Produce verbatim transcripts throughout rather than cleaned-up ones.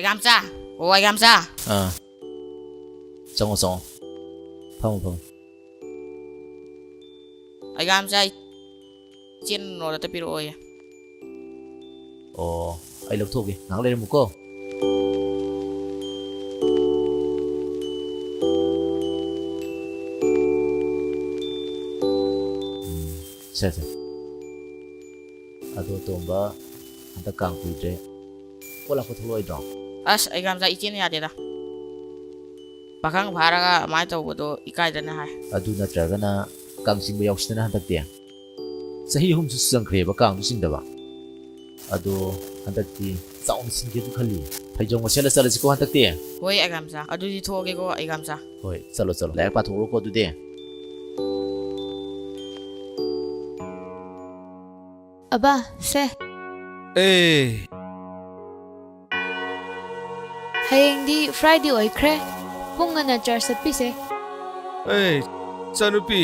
ꯑꯩꯒꯥꯝꯆꯥ꯫ ꯑꯣ, ꯑꯩꯒꯥꯝꯆꯥ꯫ ꯑꯥ꯫ ꯆꯪꯉꯣ, ꯆꯪꯉꯣ꯫ ꯐꯝꯃꯣ, ꯐꯝꯃꯣ꯫ ꯑꯩꯒꯥꯝꯆꯥ, ꯏꯆꯦꯅ ꯅꯣꯠ ꯑꯝꯇ ꯄꯤꯔꯛꯑꯣꯌꯦ꯫ ꯑꯣ, ꯑꯩ ꯂꯧꯊꯣꯛꯀꯦ꯫ ꯉꯥꯏꯍꯥꯛ ꯂꯩꯔꯝꯃꯨꯀꯣ꯫ ꯎꯝ, ꯁꯦ, ꯁꯦ꯫ ꯑꯗꯣ ꯇꯣꯝꯕ, ꯍꯟꯗꯛ ꯀꯥꯡ ꯀꯨꯏꯗ꯭ꯔꯦ꯫ ꯀꯣꯏ ꯂꯥꯛꯄ ꯊꯣꯛꯂꯛꯑꯣꯏꯗ꯭ꯔꯣ? ꯑꯁ, ꯑꯩꯒꯥꯝꯆꯥ, ꯏꯆꯦꯅ ꯌꯥꯗꯦꯗ꯫ ꯄꯥꯈꯪ ꯐꯥꯔꯒ ꯑꯗꯨꯃꯥꯏꯅ ꯇꯧꯕꯗꯣ ꯏꯀꯥꯏꯗꯅ ꯍꯥꯏ꯫ ꯑꯗꯨ ꯅꯠꯇ꯭ꯔꯒꯅ ꯀꯥꯡ ꯆꯤꯡꯕ ꯌꯥꯎꯁꯤꯗꯅ ꯍꯟꯗꯛꯇꯤ꯫ ꯆꯍꯤ ꯑꯍꯨꯝꯁꯨ ꯆꯪꯈ꯭ꯔꯦꯕ ꯀꯥꯡꯁꯨ ꯆꯤꯡꯗꯕ꯫ ꯑꯗꯣ ꯍꯟꯗꯛꯇꯤ ꯆꯥꯎꯅ ꯆꯤꯡꯒꯦꯁꯨ ꯈꯜꯂꯤ꯫ ꯐꯩꯖꯣꯝꯒ ꯁꯦꯠꯂ ꯆꯠꯂꯁꯤꯀꯣ ꯍꯟꯗꯛꯇꯤ꯫ ꯍꯣꯏ, ꯑꯩꯒꯥꯝꯆꯥ꯫ ꯑꯗꯨꯗꯤ ꯊꯣꯛꯑꯒꯦꯀꯣ, ꯑꯩꯒꯥꯝꯆꯥ꯫ ꯍꯣꯏ, ꯆꯠꯂꯣ, ꯆꯠꯂꯣ꯫ ꯂꯥꯏꯔꯤꯛ ꯄꯥꯊꯣꯛꯎꯔꯣꯀꯣ ꯑꯗꯨꯗꯤ꯫ ꯑꯕꯥ, ꯁꯦ꯫ ꯑꯦ꯫ ꯍꯌꯦꯡꯗꯤ Friday ꯑꯣꯏꯈ꯭ꯔꯦ꯫ ꯄꯨꯡ ꯉꯟꯅ ꯆꯔꯆ ꯆꯠꯄꯤꯁꯦ꯫ ꯑꯦ, ꯏꯆꯥꯅꯨꯄꯤ,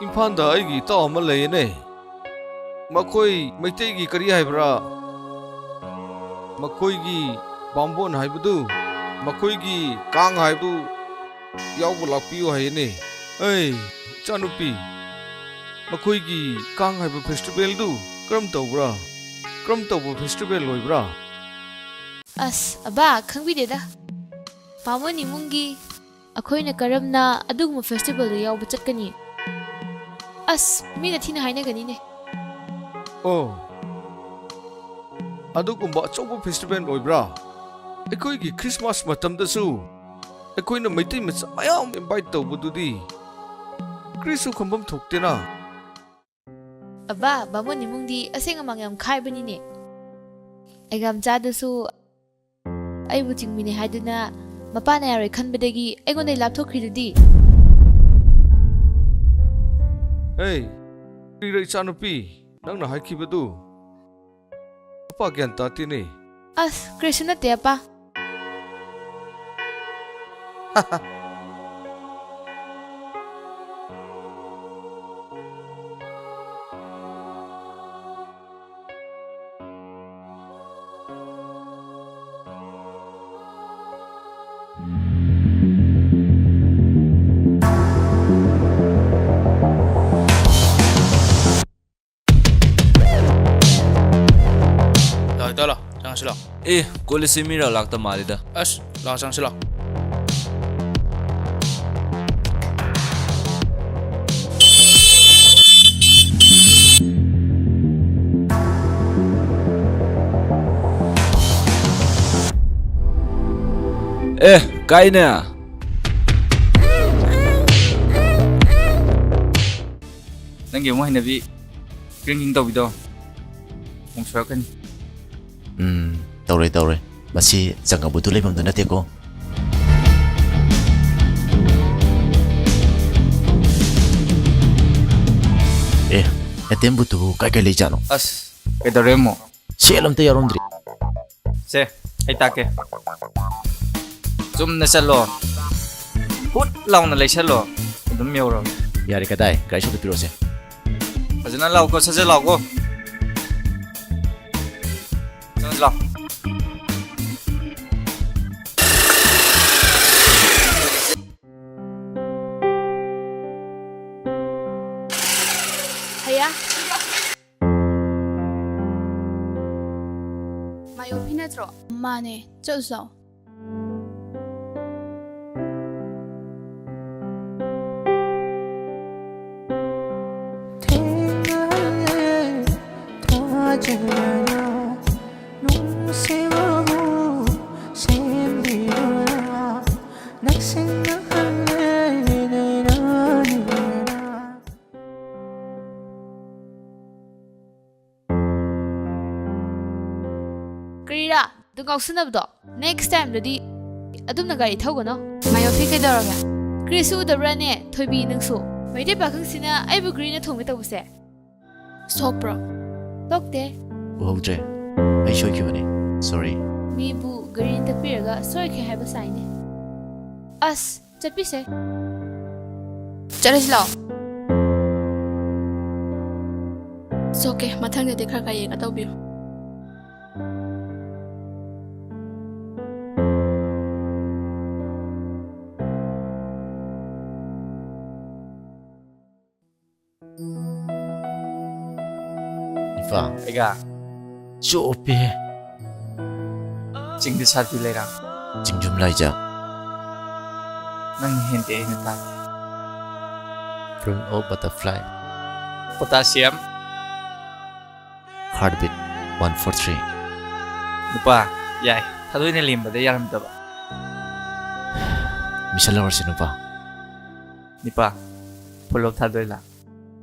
ꯏꯝꯐꯥꯜꯗ ꯑꯩꯒꯤ ꯏꯇꯥꯎ ꯑꯃ ꯂꯩꯌꯦꯅꯦ꯫ ꯃꯈꯣꯏ ꯃꯩꯇꯩꯒꯤ ꯀꯔꯤ ꯍꯥꯏꯕ꯭ꯔꯥ? ꯃꯈꯣꯏꯒꯤ ꯕꯥꯝꯕꯣꯟ ꯍꯥꯏꯕꯗꯨ, ꯃꯈꯣꯏꯒꯤ ꯀꯥꯡ ꯍꯥꯏꯕꯗꯨ ꯌꯥꯎꯕ ꯂꯥꯛꯄꯤꯌꯨ ꯍꯥꯏꯌꯦꯅꯦ꯫ ꯑꯩ, ꯏꯆꯥꯅꯨꯄꯤ, ꯃꯈꯣꯏꯒꯤ ꯀꯥꯡ ꯍꯥꯏꯕ ꯐꯦꯁꯇꯤꯚꯦꯜꯗꯨ ꯀꯔꯝ ꯇꯧꯕ꯭ꯔꯥ? ꯀꯔꯝ ꯇꯧꯕ ꯐꯦꯁꯇꯤꯚꯦꯜ ꯑꯣꯏꯕ꯭ꯔꯥ? ꯑꯁ, ꯑꯕꯥ, ꯈꯪꯕꯤꯗꯦꯗ꯫ ꯕꯥꯃꯣꯟ ꯏꯃꯨꯡꯒꯤ ꯑꯩꯈꯣꯏꯅ ꯀꯔꯝꯅ ꯑꯗꯨꯒꯨꯝꯕ ꯐꯦꯁꯇꯤꯚꯦꯜꯗ ꯌꯥꯎꯕ ꯆꯠꯀꯅꯤ? ꯑꯁ, ꯃꯤꯅ ꯊꯤꯅ ꯍꯥꯏꯅꯒꯅꯤꯅꯦ꯫ ꯑꯣ, ꯑꯗꯨꯒꯨꯝꯕ ꯑꯆꯧꯕ ꯐꯦꯁꯇꯤꯚꯦꯜ ꯑꯣꯏꯕ꯭ꯔꯥ? ꯑꯩꯈꯣꯏꯒꯤ ꯈ꯭ꯔꯤꯁꯃꯥꯁ ꯃꯇꯝꯗꯁꯨ ꯑꯩꯈꯣꯏꯅ ꯃꯩꯇꯩ ꯃꯆꯥ ꯃꯌꯥꯝ ꯏꯟꯚꯥꯏꯠ ꯇꯧꯕꯗꯨꯗꯤ ꯀꯔꯤꯁꯨ ꯈꯟꯐꯝ ꯊꯣꯛꯇꯦꯅ꯫ ꯑꯕꯥ, ꯕꯥꯃꯣꯟ ꯏꯃꯨꯡꯗꯤ ꯑꯁꯦꯡ ꯑꯃꯥꯡ ꯌꯥꯝ ꯈꯥꯏꯕꯅꯤꯅꯦ꯫ ꯑꯩꯒꯥꯝꯆꯥꯗꯨꯁꯨ ꯑꯩꯕꯨ ꯆꯤꯡꯃꯤꯅꯦ ꯍꯥꯏꯗꯨꯅ ꯃꯄꯥꯅ ꯌꯥꯔꯣꯏ ꯈꯟꯕꯗꯒꯤ ꯑꯩꯉꯣꯟꯗ ꯂꯥꯞꯊꯣꯛꯈ꯭ꯔꯤꯗꯨꯗꯤ꯫ ꯍꯦ, ꯀꯔꯤꯔ ꯏꯆꯥꯅꯨꯄꯤ, ꯅꯪꯅ ꯍꯥꯏꯈꯤꯕꯗꯨ? ꯑꯄꯥ ꯒ꯭ꯌꯥꯟ ꯇꯥꯗꯦꯅꯦ꯫ ꯑꯁ, ꯀꯔꯤꯁꯨ ꯅꯠꯇꯦ, ꯑꯄꯥ꯫ ꯑꯦ, ꯀꯣꯂꯦꯖꯁꯤ ꯃꯤꯔ ꯂꯥꯛꯇ ꯃꯥꯜꯂꯤꯗ꯫ ꯑꯁ, ꯂꯥꯛꯑꯣ, ꯆꯪꯁꯤ ꯂꯥꯛꯑꯣ꯫ ꯑꯦ, ꯀꯥꯏꯅꯦ? ꯅꯪꯒꯤ ꯑꯃꯨꯛ ꯍꯩꯅꯕꯤ ꯀ꯭ꯔꯤꯡ ꯀ꯭ꯔꯤꯡ ꯇꯧꯕꯤꯗꯣ ꯑꯃꯨꯛ ꯁꯣꯏꯔꯛꯀꯅꯤ꯫ ꯎꯝ, ꯇꯧꯔꯣꯏ, ꯇꯧꯔꯣꯏ꯫ ꯃꯁꯤ ꯆꯪꯉꯕꯨꯗꯨ ꯂꯩꯐꯝꯗꯨ ꯅꯠꯇꯦꯀꯣ꯫ ꯑꯦ, ꯑꯦ ꯇꯤ ꯑꯦꯝ ꯕꯨꯠꯇꯨꯕꯨ ꯀꯥꯏ ꯀꯥꯏ ꯂꯩꯖꯥꯠꯅꯣ? ꯑꯁ, ꯀꯩꯗꯧꯔꯦ ꯑꯃꯨꯛ? ꯁꯦꯜ ꯑꯝꯇ ꯌꯥꯎꯔꯝꯗ꯭ꯔꯤ꯫ ꯁꯦ, ꯑꯩ ꯇꯥꯛꯀꯦ꯫ ꯆꯨꯝꯅ ꯆꯠꯂꯣ꯫ ꯍꯨꯠ ꯂꯥꯎꯅ ꯂꯩꯁꯜꯂꯣ꯫ ꯑꯗꯨꯝ ꯌꯧꯔꯕꯅꯤ꯫ ꯌꯥꯔꯦ, ꯀꯗꯥꯏ? ꯒꯥꯔꯤ ꯁꯣꯗ ꯄꯤꯔꯛꯑꯣꯁꯦ꯫ ꯐꯖꯅ ꯂꯥꯎꯀꯣ, ꯁꯠ ꯁꯠ ꯂꯥꯎꯀꯣ꯫ ꯆꯪꯁꯤ ꯂꯥꯎ꯫ ꯍꯌꯥ꯫ ꯃꯥꯏ ꯑꯣꯐꯤ ꯅꯠꯇ꯭ꯔꯣ? ꯃꯥꯅꯦ, ꯆꯠꯂꯨꯁꯤ ꯂꯥꯛꯑꯣ꯫ ꯊꯦꯡꯅꯍꯜꯂꯦ ꯊꯥꯖꯗꯅ ꯅꯨꯡꯁꯤꯕꯕꯨ ꯁꯦꯝꯕꯤꯗꯨꯅ ꯅꯛꯁꯤꯟꯅꯍꯜꯂꯦ ꯅꯩꯅ ꯅꯤꯡꯅ꯫ ꯀꯔꯤꯔꯥ ꯑꯗꯨ ꯉꯥꯎꯁꯤꯟꯅꯕꯗꯣ? ꯅꯦꯛꯁ ꯇꯥꯏꯝꯗꯗꯤ ꯑꯗꯨꯝꯅ ꯒꯥꯔꯤ ꯊꯧꯒꯅꯣ꯫ ꯃꯥꯏ ꯑꯣꯐꯤ ꯀꯩꯗꯧꯔꯒꯦ? ꯀ꯭ꯔꯤꯁꯁꯨ ꯎꯗꯕ꯭ꯔꯥꯅꯦ, ꯊꯣꯏꯕꯤ ꯅꯪꯁꯨ? ꯃꯩꯇꯩ ꯄꯥꯈꯪꯁꯤꯅ ꯑꯩꯕꯨ ꯒ꯭ꯔꯤꯅ ꯊꯣꯝꯒꯦ ꯇꯧꯕꯁꯦ꯫ ꯁꯣꯛꯄ꯭ꯔꯣ? ꯁꯣꯛꯇꯦ꯫ ꯎꯍꯧꯗ꯭ꯔꯦ꯫ ꯑꯩ ꯁꯣꯏꯈꯤꯕꯅꯤ꯫ ꯁꯣꯔꯤ꯫ ꯃꯤꯕꯨ ꯒ꯭ꯔꯤꯅ ꯇꯛꯄꯤꯔꯒ ꯁꯣꯏꯈ꯭ꯔꯦ ꯍꯥꯏꯕ ꯁꯥꯏꯅꯦ꯫ ꯑꯁ, ꯆꯠꯄꯤꯁꯦ꯫ ꯆꯠꯂꯁꯤ ꯂꯥꯛꯑꯣ꯫ ꯁꯣꯛꯀꯦ, ꯃꯊꯪꯗꯗꯤ ꯈꯔ ꯈꯔ ꯌꯦꯡꯉ ꯇꯧꯕꯤꯌꯨ꯫ ꯏꯐꯥ꯫ ꯑꯩꯒ꯫ ꯆꯣꯞꯄꯦ꯫ ꯆꯤꯡꯗ ꯁꯥꯠꯄꯤ ꯂꯩꯔꯥ? ꯆꯤꯡꯖꯨꯝ ꯂꯥꯏꯖꯥ꯫ ꯅꯪ ꯍꯦꯟꯗꯦ ꯑꯩꯅ ꯇꯥꯗꯦ꯫ Fruit of butterfly꯫ Potassium꯫ Heartbeat one four three꯫ ꯅꯨꯄꯥ, ꯌꯥꯏ꯫ ꯊꯥꯗꯣꯏꯅ ꯂꯦꯝꯕꯗ ꯌꯥꯔꯝꯗꯕ꯫ ꯃꯤꯁꯜ ꯂꯧꯔꯁꯤ ꯅꯨꯄꯥ꯫ ꯅꯤꯄꯥ, ꯐꯨꯜ ꯑꯣꯐ ꯊꯥꯗꯣꯏꯂꯥ?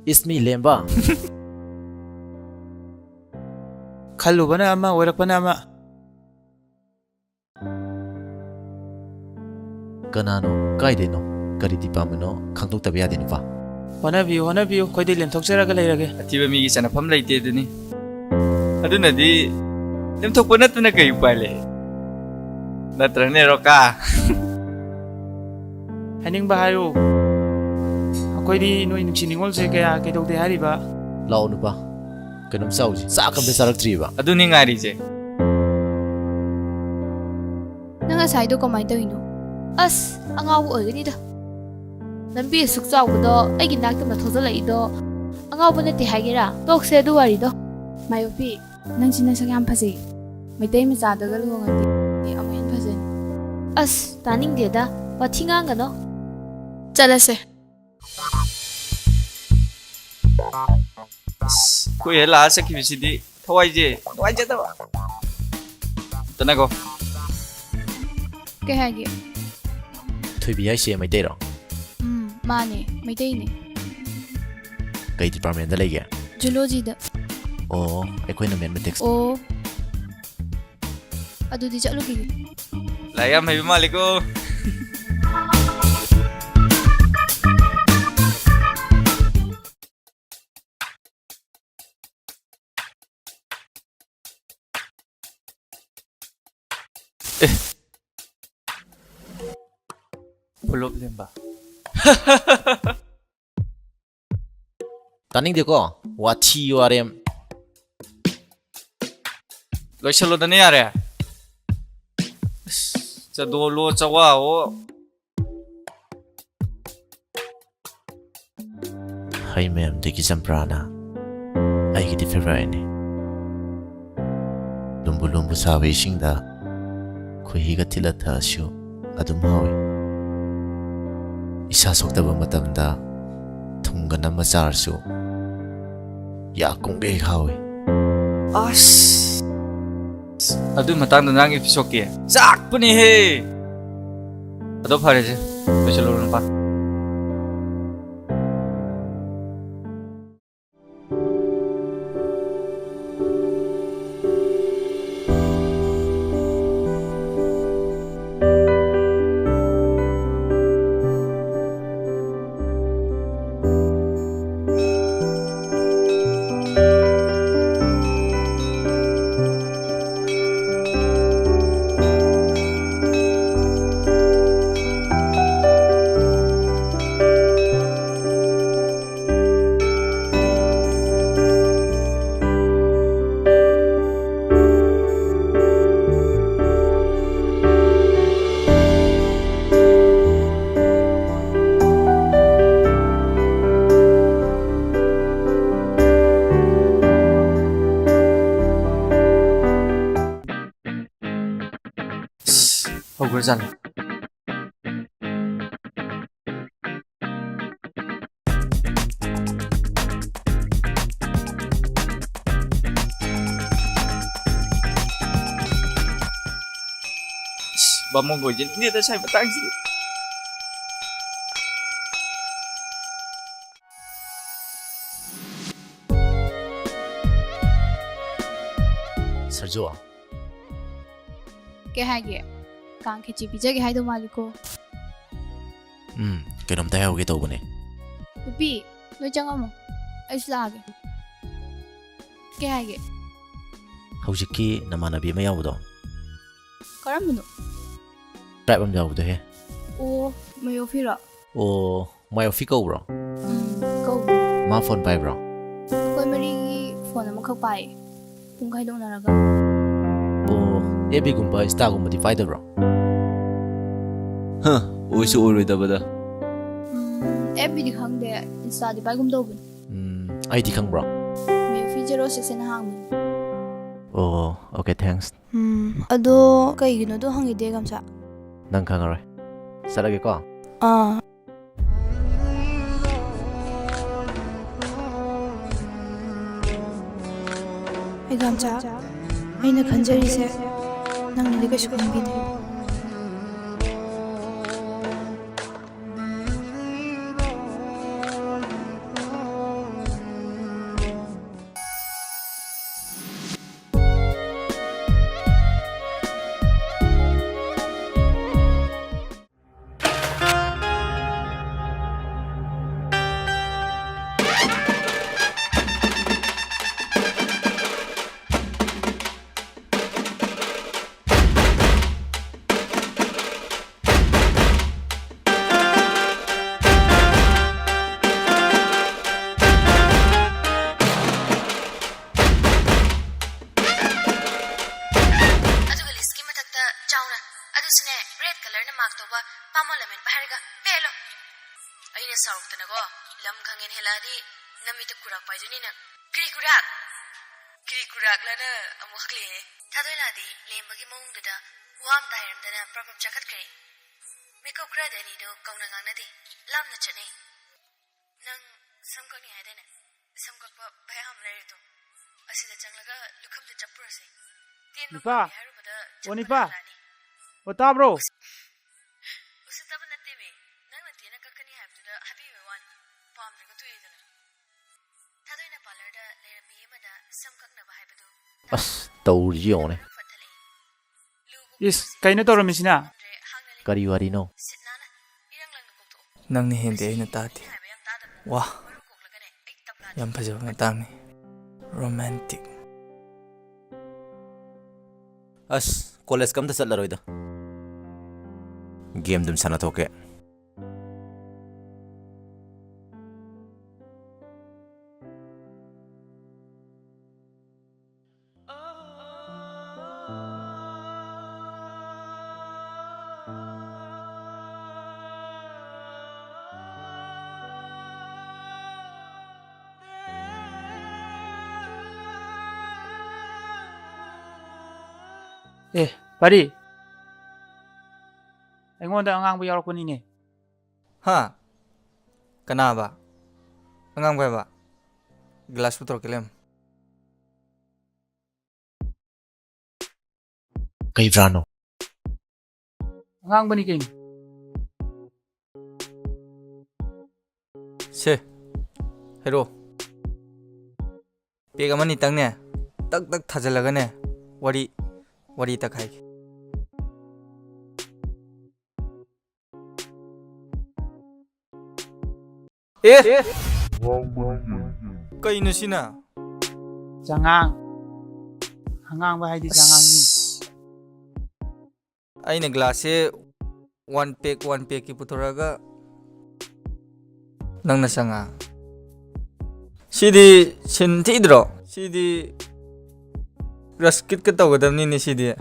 It's me, ꯂꯦꯝꯕ꯫ ꯈꯜꯂꯨꯕꯅ ꯑꯃ, ꯑꯣꯏꯔꯛꯄꯅ ꯑꯃ꯫ ꯀꯅꯥꯅꯣ? ꯀꯥꯏꯗꯩꯅꯣ? ꯀꯔꯤ ꯗꯤꯄꯥꯔꯠꯃꯦꯟꯅꯣ? ꯈꯪꯗꯣꯛꯇꯕ ꯌꯥꯗꯦ ꯅꯨꯄꯥ꯫ ꯍꯣꯠꯅꯕꯤꯌꯨ, ꯍꯣꯠꯅꯕꯤꯌꯨ, ꯑꯩꯈꯣꯏꯗꯤ ꯂꯦꯝꯊꯣꯛꯆꯔꯒ ꯂꯩꯔꯒꯦ꯫ ꯑꯊꯤꯕ ꯃꯤꯒꯤ ꯆꯟꯅꯐꯝ ꯂꯩꯇꯦ ꯑꯗꯨꯅꯤ꯫ ꯑꯗꯨꯅꯗꯤ ꯂꯦꯝꯊꯣꯛꯄ ꯅꯠꯇꯅ ꯀꯩ ꯎꯄꯥꯏ ꯂꯩ? ꯅꯠꯇ꯭ꯔꯅꯦ ꯔꯣꯀꯥ? ꯍꯥꯏꯅꯤꯡꯕ ꯍꯥꯏꯌꯨ꯫ ꯑꯩꯈꯣꯏꯗꯤ ꯅꯣꯏ ꯅꯨꯡꯁꯤ ꯅꯤꯉꯣꯜꯁꯦ ꯀꯌꯥ ꯀꯩꯗꯧꯗꯦ ꯍꯥꯏꯔꯤꯕ? ꯂꯥꯛꯑꯣ ꯅꯨꯄꯥ, ꯀꯩꯅꯣꯝ ꯆꯥꯎꯁꯤ꯫ ꯆꯥꯛ ꯑꯝꯇ ꯆꯥꯔꯛꯇ꯭ꯔꯤꯕ꯫ ꯑꯗꯨꯅꯤ ꯉꯥꯏꯔꯤꯁꯦ꯫ ꯅꯪ ꯉꯁꯥꯏꯗꯣ ꯀꯃꯥꯏꯅ ꯇꯧꯔꯤꯅꯣ? ꯑꯁ, ꯑꯉꯥꯎꯕ ꯑꯣꯏꯒꯅꯤꯗ꯫ ꯂꯝꯕꯤ ꯑꯁꯨꯛ ꯆꯥꯎꯕꯗꯣ ꯑꯩꯒꯤ ꯅꯥꯛꯇ ꯊꯧꯖꯜꯂꯛꯏꯗꯣ ꯑꯉꯥꯎꯕ ꯅꯠꯇꯦ ꯍꯥꯏꯒꯦꯔꯥ? ꯇꯣꯛꯁꯦ ꯑꯗꯨ ꯋꯥꯔꯤꯗꯣ꯫ ꯃꯥꯏꯌꯣꯄꯤ, ꯅꯪꯁꯤ ꯅꯁꯛ ꯌꯥꯝ ꯐꯖꯩ꯫ ꯃꯩꯇꯩ ꯃꯆꯥꯗꯒ ꯂꯨꯍꯣꯡꯉꯗꯤ ꯑꯃꯨꯛ ꯍꯦꯟꯅ ꯐꯖꯅꯤ꯫ ꯑꯁ, ꯇꯥꯅꯤꯡꯗꯦꯗ꯫ ꯋꯥꯊꯤ ꯉꯥꯡꯒꯅꯣ꯫ ꯆꯠꯂꯁꯦ꯫ ꯑꯁ, ꯑꯩꯈꯣꯏ ꯍꯦꯛ ꯂꯥꯛꯑ ꯆꯠꯈꯤꯕꯁꯤꯗꯤ ꯊꯋꯥꯏꯁꯦ ꯅꯨꯡꯉꯥꯏꯖꯗꯕ꯫ ꯑꯝꯇ ꯉꯥꯏꯈꯣ꯫ ꯀꯩ ꯍꯥꯏꯒꯦ? ꯊꯣꯏꯕꯤ ꯍꯥꯏꯁꯦ ꯃꯩꯇꯩꯔꯣ? ꯎꯝ, ꯃꯥꯅꯦ, ꯃꯩꯇꯩꯅꯦ꯫ ꯀꯩ ꯗꯤꯄꯥꯔꯠꯃꯦꯟꯗ ꯂꯩꯒꯦ? ꯖꯨꯂꯣꯖꯤꯗ꯫ ꯑꯣ, ꯑꯩꯈꯣꯏꯅ ꯃꯦꯠꯃꯦꯇꯤꯛꯁ꯫ ꯑꯣ, ꯑꯗꯨꯗꯤ ꯆꯠꯂꯨꯈꯤꯒꯦ꯫ ꯂꯥꯏꯔꯤꯛ ꯌꯥꯝ ꯍꯩꯕ ꯃꯥꯜꯂꯤꯀꯣ꯫ ꯑꯦ꯫ ꯄꯨꯂꯞ ꯂꯦꯝꯕ꯫ ꯇꯥꯅꯤꯡꯗꯦꯀꯣ, ꯋꯥꯊꯤ ꯋꯥꯔꯦꯝ꯫ ꯂꯣꯏꯁꯜꯂꯣꯗꯅ ꯌꯥꯔꯦ꯫ ꯑꯁ, ꯆꯗꯣꯂꯣ, ꯆꯋꯥꯑꯣ꯫ ꯍꯩ ꯃꯌꯥꯝꯗꯒꯤ ꯆꯝꯄ꯭ꯔꯥꯅ ꯑꯩꯒꯤꯗꯤ ꯐꯦꯚꯔꯥꯏꯠꯅꯤ꯫ ꯂꯨꯝꯕꯨ ꯂꯨꯝꯕꯨ ꯁꯥꯕ ꯏꯁꯤꯡꯗ ꯃꯍꯤꯒ ꯊꯤꯠꯂ ꯊꯛꯑꯁꯨ ꯑꯗꯨꯝ ꯍꯥꯎꯏ꯫ ꯏꯁꯥ ꯁꯣꯛꯇꯕ ꯃꯇꯝꯗ ꯊꯨꯝꯒ ꯅꯝꯃ ꯆꯥꯔꯁꯨ ꯌꯥ ꯀꯨꯝꯒꯩ ꯍꯥꯎꯏ꯫ ꯑꯁ! ꯑꯗꯨꯏ ꯃꯇꯥꯡꯗ ꯅꯪꯒꯤ ꯐꯤꯁꯣꯛꯀꯤ ꯆꯥꯛꯄꯅꯤꯍꯦ! ꯑꯗꯣ ꯐꯔꯦꯁꯦ, ꯂꯣꯏꯁꯤꯜꯂꯨꯔꯣ ꯅꯨꯄꯥ꯫ ꯑꯁ, ꯍꯧꯈ꯭ꯔꯖꯥꯠꯂꯣ? ꯑꯁ, ꯕꯥꯃꯣꯟꯒ ꯑꯣꯏꯖꯅꯤꯡꯗꯦꯗ ꯁ꯭ꯋꯥꯏ ꯃꯇꯥꯡꯁꯤꯗꯤ꯫ ꯁꯔꯖꯨ꯫ ꯀꯩ ꯍꯥꯏꯒꯦ? ꯀꯥꯡ ꯈꯦꯆꯤ ꯄꯤꯖꯒꯦ ꯍꯥꯏꯗꯧ ꯃꯥꯜꯂꯤꯀꯣ꯫ ꯎꯝ, ꯀꯩꯅꯣꯝꯇ ꯍꯥꯏꯍꯧꯒꯦ ꯇꯧꯕꯅꯦ꯫ ꯅꯨꯄꯤ, ꯅꯣꯏ ꯆꯪꯉꯝꯃꯣ꯫ ꯑꯩꯁꯨ ꯂꯥꯛꯑꯒꯦ꯫ ꯀꯩ ꯍꯥꯏꯒꯦ? ꯍꯧꯖꯤꯛꯀꯤ ꯅꯃꯥꯟꯅꯕꯤ ꯑꯃ ꯌꯥꯎꯕꯗꯣ꯫ ꯀꯔꯝꯕꯅꯣ? ꯇ꯭ꯔꯥꯏꯕ ꯑꯃ ꯌꯥꯎꯕꯗꯣꯍꯦ꯫ ꯑꯣ, ꯃꯌꯣꯐꯤꯔꯣ? ꯑꯣ, ꯃꯥꯏ ꯑꯣꯐꯤ ꯀꯧꯕ꯭ꯔꯣ? ꯎꯝ, ꯀꯧꯕꯅꯦ꯫ ꯃꯥ ꯐꯣꯟ ꯄꯥꯏꯕ꯭ꯔꯣ? ꯑꯩꯈꯣꯏ ꯃꯔꯤꯒꯤ ꯐꯣꯟ ꯑꯃꯈꯛ ꯄꯥꯏꯌꯦ, ꯄꯨꯡ ꯈꯥꯏꯗꯣꯛꯅꯔꯒ꯫ ꯑꯣ, ꯑꯦꯐ ꯕꯤꯒꯨꯝꯕ, ꯏꯟꯁꯇꯥꯒꯨꯝꯕꯗꯤ ꯄꯥꯏꯗꯕ꯭ꯔꯣ? ꯍ, ꯑꯣꯏꯁꯨ ꯑꯣꯏꯔꯣꯏꯗꯕꯗ꯫ ꯎꯝ, ꯑꯦꯐ ꯕꯤꯗꯤ ꯈꯪꯗꯦ, ꯏꯟꯁꯇꯥꯗꯤ ꯄꯥꯏꯒꯨꯝ ꯇꯧꯕꯅꯦ꯫ ꯎꯝ, ꯑꯩꯗꯤ ꯈꯪꯕ꯭ꯔꯣ? ꯃꯦꯐꯤ ꯖꯦꯔꯣ ꯁꯤꯛꯁ ꯍꯥꯏꯅ ꯍꯥꯡꯕꯅꯦ꯫ ꯑꯣ, okay, thanks. ꯎꯝ, ꯑꯗꯣ ꯀꯩꯒꯤꯅꯣꯗꯣ ꯍꯪꯉꯤꯗꯤ, ꯑꯦꯒꯥꯝꯆꯥ? ꯅꯪ ꯈꯪꯉꯔꯣꯏ꯫ ꯆꯠꯂꯒꯦꯀꯣ꯫ ꯑꯥ꯫ ꯑꯦꯒꯥꯝꯆꯥ, ꯑꯩꯅ ꯈꯟꯖꯔꯤꯁꯦ ꯅꯪꯅꯗꯤ ꯀꯩꯁꯨ ꯈꯟꯕꯤꯗꯦ꯫ ꯑꯗꯨꯒ listꯀꯤ ꯃꯊꯛꯇ ꯆꯥꯎꯅ, ꯑꯗꯨꯁꯨꯅꯦ, red colourꯅ mark ꯇꯧꯕ, ꯄꯥꯃꯣ ꯂꯃꯦꯟꯕ ꯍꯥꯏꯔꯒ ꯄꯦꯜꯂꯣ꯫ ꯑꯩꯅ ꯁꯥꯎꯔꯛꯇꯅꯀꯣ, ꯂꯝ ꯈꯪꯉꯦꯅ ꯍꯦꯜꯂꯛꯑꯗꯤ ꯅꯃꯤꯠꯇ ꯈꯨꯔꯥꯛ ꯄꯥꯏꯗꯣꯏꯅꯤ ꯅꯪ꯫ ꯀ꯭ꯔꯤ ꯈꯨꯔꯥꯛ? ꯀ꯭ꯔꯤ ꯈꯨꯔꯥꯛꯂꯅ ꯑꯃꯨꯛ ꯍꯛꯂꯛꯑꯦ꯫ ꯊꯥꯗꯣꯏꯂꯥꯗꯤ ꯂꯦꯝꯕꯒꯤ ꯃꯑꯣꯡꯗꯨꯗ ꯋꯥ ꯑꯝꯇ ꯍꯥꯏꯔꯝꯗꯅ ꯄ꯭ꯔꯞ ꯄ꯭ꯔꯞ ꯆꯥꯈꯠꯈ꯭ꯔꯦ꯫ ꯃꯤꯀꯨꯞ ꯈꯔꯗꯤ ꯑꯅꯤꯗꯣ ꯀꯧꯅ ꯉꯥꯡꯅꯗꯦ, ꯂꯥꯞꯅ ꯆꯠꯅꯩ꯫ ꯅꯪ ꯁꯝ ꯀꯛꯅꯤ ꯍꯥꯏꯗꯥꯏꯅꯦ? ꯁꯝ ꯀꯛꯄ ꯚꯌꯥ ꯑꯃ ꯂꯩꯔꯦ ꯇꯨ꯫ ꯑꯁꯤꯗ ꯆꯪꯂꯒ ꯂꯨꯈꯝꯗ ꯆꯞꯄꯨꯔꯁꯦ꯫ ꯇꯦꯟꯕ ꯅꯤꯄꯥ! ꯄꯥꯝꯃꯤ ꯍꯥꯏꯔꯨꯕꯗ ꯑꯣ, ꯆꯞꯄꯅ ꯅꯤꯄꯥ! ꯍꯜꯂꯛꯑꯅꯤ꯫ ꯑꯣ, ꯇꯥꯕ꯭ꯔꯣ? ꯎꯁꯤꯠꯇꯕ ꯅꯠꯇꯦꯃꯤ꯫ ꯅꯪꯅ ꯇꯦꯟꯅ ꯀꯛꯀꯅꯤ ꯍꯥꯏꯕꯗꯨꯗ ꯍꯥꯏꯕꯤꯕꯩ ꯋꯥꯅꯤ꯫ ꯄꯥꯝꯗ꯭ꯔꯒ ꯇꯣꯛꯑꯦꯗꯅ꯫ ꯊꯥꯗꯣꯏꯅ parlourꯗ ꯂꯩꯔꯝꯃꯤ ꯑꯃꯗ ꯁꯝ ꯀꯛꯅꯕ ꯍꯥꯏꯕꯗꯨ ꯑꯁ, ꯇꯧꯔꯤꯁꯤ ꯌꯦꯡꯉꯨꯅꯦ꯫ ꯐꯠ ꯍꯜꯂꯛꯏ꯫ ꯏꯁ, ꯀꯩꯅꯣ ꯇꯧꯔꯝꯃꯤꯁꯤꯅ? ꯀꯔꯤ ꯋꯥꯔꯤꯅꯣ? ꯅꯪꯅ ꯍꯦꯟꯗꯦ ꯑꯩꯅ ꯇꯥꯗꯦ꯫ ꯋꯥ, ꯌꯥꯝ ꯐꯖꯕ ꯃꯇꯥꯡꯅꯤ꯫ Romantic꯫ ꯑꯁ, ꯀꯣꯂꯦꯖꯀ ꯑꯝꯇ ꯆꯠꯂꯔꯣꯏꯗ꯫ ꯒꯦꯝ ꯑꯗꯨꯝ ꯁꯥꯟꯅꯊꯣꯛꯀꯦ꯫ ꯑꯦ, ꯄꯥꯔꯤ꯫ ꯑꯩꯉꯣꯟꯗ ꯑꯉꯥꯡꯕ ꯌꯥꯎꯔꯛꯄꯅꯤꯅꯦ꯫ ꯍꯥ? ꯀꯅꯥꯕ? ꯑꯉꯥꯡꯕ ꯍꯥꯏꯕ? ꯒ꯭ꯂꯥꯁ ꯄꯨꯊꯣꯔꯛꯀꯦ, ꯂꯩꯔꯝꯃꯨ꯫ ꯀꯩ brandꯅꯣ? ꯑꯉꯥꯡꯕꯅꯤ ꯀꯩꯅꯣ꯫ ꯁꯦ, ꯍꯥꯏꯔꯛꯑꯣ꯫ Pack ꯑꯃꯅꯤꯇꯪꯅꯦ, ꯇꯛ ꯇꯛ ꯊꯥꯖꯤꯜꯂꯒꯅꯦ, ꯋꯥꯔꯤ, ꯋꯥꯔꯤ ꯇꯛꯈꯥꯏꯒꯦ꯫ ꯑꯦ? ꯀꯩꯅꯣ ꯁꯤꯅ? ꯆꯉꯥꯡ꯫ ꯑꯉꯥꯡꯕ ꯍꯥꯏꯗꯤ ꯆꯉꯥꯡꯅꯤ꯫ ꯑꯁ꯫ ꯑꯩꯅ glassꯁꯦ one pack, one packꯀꯤ ꯄꯨꯊꯣꯔꯛꯑꯒ ꯅꯪꯅ ꯆꯉꯥꯡ꯫ ꯁꯤꯗꯤ ꯁꯤꯟ ꯊꯤꯗ꯭ꯔꯣ? ꯁꯤꯗꯤ rush kitꯀ ꯇꯧꯒꯗꯕꯅꯤꯅꯦ ꯁꯤꯗꯤ꯫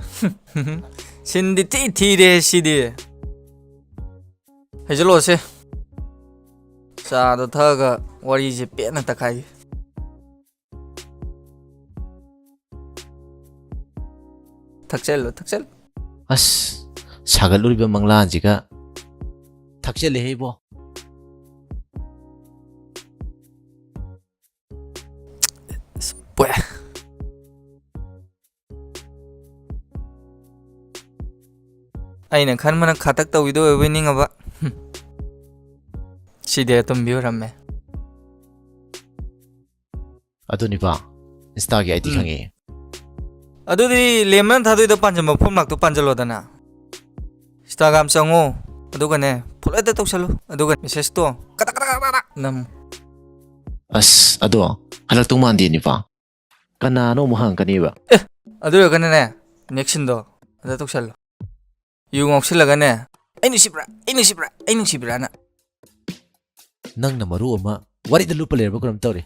ꯁꯤꯟꯗꯤ ꯊꯤ ꯊꯤꯔꯦ ꯁꯤꯗꯤ꯫ ꯍꯩꯖꯜꯂꯛꯑꯣꯁꯦ꯫ ꯆꯥꯗꯣ ꯊꯛꯑꯒ ꯋꯥꯔꯤꯁꯦ ꯄꯦꯟꯅ ꯇꯛꯈꯥꯏꯒꯦ꯫ ꯊꯛꯆꯜꯂꯣ, ꯊꯛꯆꯜꯂꯣ꯫ ꯑꯁ, ꯁꯥꯒꯠꯂꯨꯔꯤꯕ ꯃꯪꯂꯥꯟꯁꯤꯒ ꯊꯛꯆꯜꯂꯦꯍꯦ ꯏꯕꯣ꯫ ꯑꯁ, ꯄꯣꯛꯑꯦ꯫ ꯑꯩꯅ ꯈꯟꯕꯅ ꯈꯥꯇꯛ ꯇꯧꯕꯤꯗꯣ ꯑꯣꯏꯕꯣꯏ ꯅꯤꯡꯉꯕ꯫ ꯍꯨꯝ꯫ ꯁꯤꯗꯤ ꯑꯇꯨꯝꯕꯤ ꯑꯣꯏꯔꯝꯃꯦ꯫ ꯑꯗꯨꯅꯤꯕ, Instaꯒꯤ ID ꯎꯝ꯫ ꯈꯪꯉꯦ꯫ ꯑꯗꯨꯗꯤ ꯂꯦꯝꯅ ꯊꯥꯗꯣꯏꯗ ꯄꯥꯟꯖꯟꯕ ꯐꯣꯝ ꯂꯥꯛꯇꯣ ꯄꯥꯟꯖꯜꯂꯣꯗꯅ꯫ Instagram ꯆꯪꯉꯣ, ꯑꯗꯨꯒꯅꯦ, follow ꯍꯦꯛꯇ ꯇꯧꯁꯜꯂꯨ꯫ ꯑꯗꯨꯒ messageꯇꯣ ꯀꯗꯛ ꯀꯗꯛ ꯀꯗꯛ ꯀꯗꯛ ꯅꯝꯃꯨ꯫ ꯑꯁ, ꯑꯗꯣ ꯍꯜꯂꯛꯇꯧ ꯃꯥꯟꯗꯦꯅꯤꯕ꯫ ꯀꯅꯥꯅꯣ ꯑꯃꯨꯛ ꯍꯪꯉꯛꯀꯅꯤꯕ꯫ ꯑꯦ, ꯑꯗꯨ ꯑꯣꯏꯔꯒꯅꯅꯦ, next sceneꯗꯣ ꯑꯗ ꯇꯧꯁꯜꯂꯣ꯫ ꯌꯨ ꯉꯥꯎꯁꯤꯜꯂꯒꯅꯦ, "ꯑꯩ ꯅꯨꯡꯁꯤꯕ꯭ꯔꯥ? ꯑꯩ ꯅꯨꯡꯁꯤꯕ꯭ꯔꯥ? ꯑꯩ ꯅꯨꯡꯁꯤꯕ꯭ꯔꯥꯅ?" ꯅꯪꯅ ꯃꯔꯨ ꯑꯃ ꯋꯥꯔꯤꯗ ꯂꯨꯞꯄ ꯂꯩꯔꯕ ꯀꯔꯝ ꯇꯧꯔꯤ?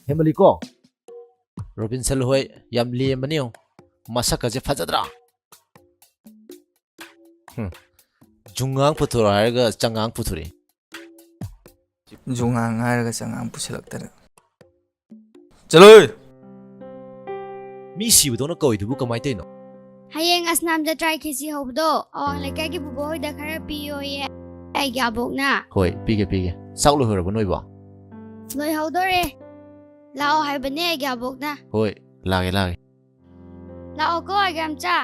ꯍꯦꯃꯂꯤꯀꯣ, ꯔꯣꯕꯤꯟꯁꯟ ꯍꯣꯏ ꯌꯥꯝ ꯂꯦꯝꯕꯅꯤ ꯌꯦꯡꯉꯨ꯫ ꯃꯁꯛꯀꯁꯦ ꯐꯖꯗ꯭ꯔꯥ? ꯍꯨꯝ꯫ ꯖꯨꯉꯥꯡ ꯄꯨꯊꯣꯔꯛꯑꯣ ꯍꯥꯏꯔꯒ ꯆꯉꯥꯡ ꯄꯨꯊꯣꯔꯛꯑꯦ꯫ ꯖꯨꯉꯥꯡ ꯍꯥꯏꯔꯒ ꯆꯉꯥꯡ ꯄꯨꯁꯤꯜꯂꯛꯇꯅ꯫ ꯆꯠꯂꯣꯍꯦ! ꯃꯤ ꯁꯤꯕꯗꯧꯅ ꯀꯧꯏꯗꯨꯕꯨ ꯀꯃꯥꯏ ꯇꯧꯔꯤꯅꯣ? ꯍꯌꯦꯡ ꯑꯁꯅꯥꯝ ꯖꯇ꯭ꯔꯥ ꯈꯦꯆꯤ ꯍꯧꯕꯗꯣ ꯑꯋꯥꯡ ꯂꯩꯀꯥꯏꯒꯤ ꯕꯨꯕꯣꯛ ꯍꯣꯏꯗ ꯈꯔ ꯄꯤꯌꯣꯌꯦ ꯑꯩꯒꯤ ꯑꯕꯣꯛꯅ꯫ ꯍꯣꯏ, ꯄꯤꯒꯦ, ꯄꯤꯒꯦ꯫ ꯆꯥꯛ ꯂꯣꯏꯍꯧꯔꯕꯣ ꯅꯣꯏꯕꯣ? ꯂꯣꯏꯍꯧꯗꯣꯔꯦ꯫ ꯂꯥꯛꯑꯣ ꯍꯥꯏꯕꯅꯦ ꯑꯩꯒꯤ ꯑꯕꯣꯛꯅ꯫ ꯍꯣꯏ, ꯂꯥꯛꯑꯒꯦ, ꯂꯥꯛꯑꯒꯦ꯫ ꯂꯥꯛꯑꯣꯀꯣ, ꯑꯩꯒꯤ ꯌꯥꯝꯆꯥ꯫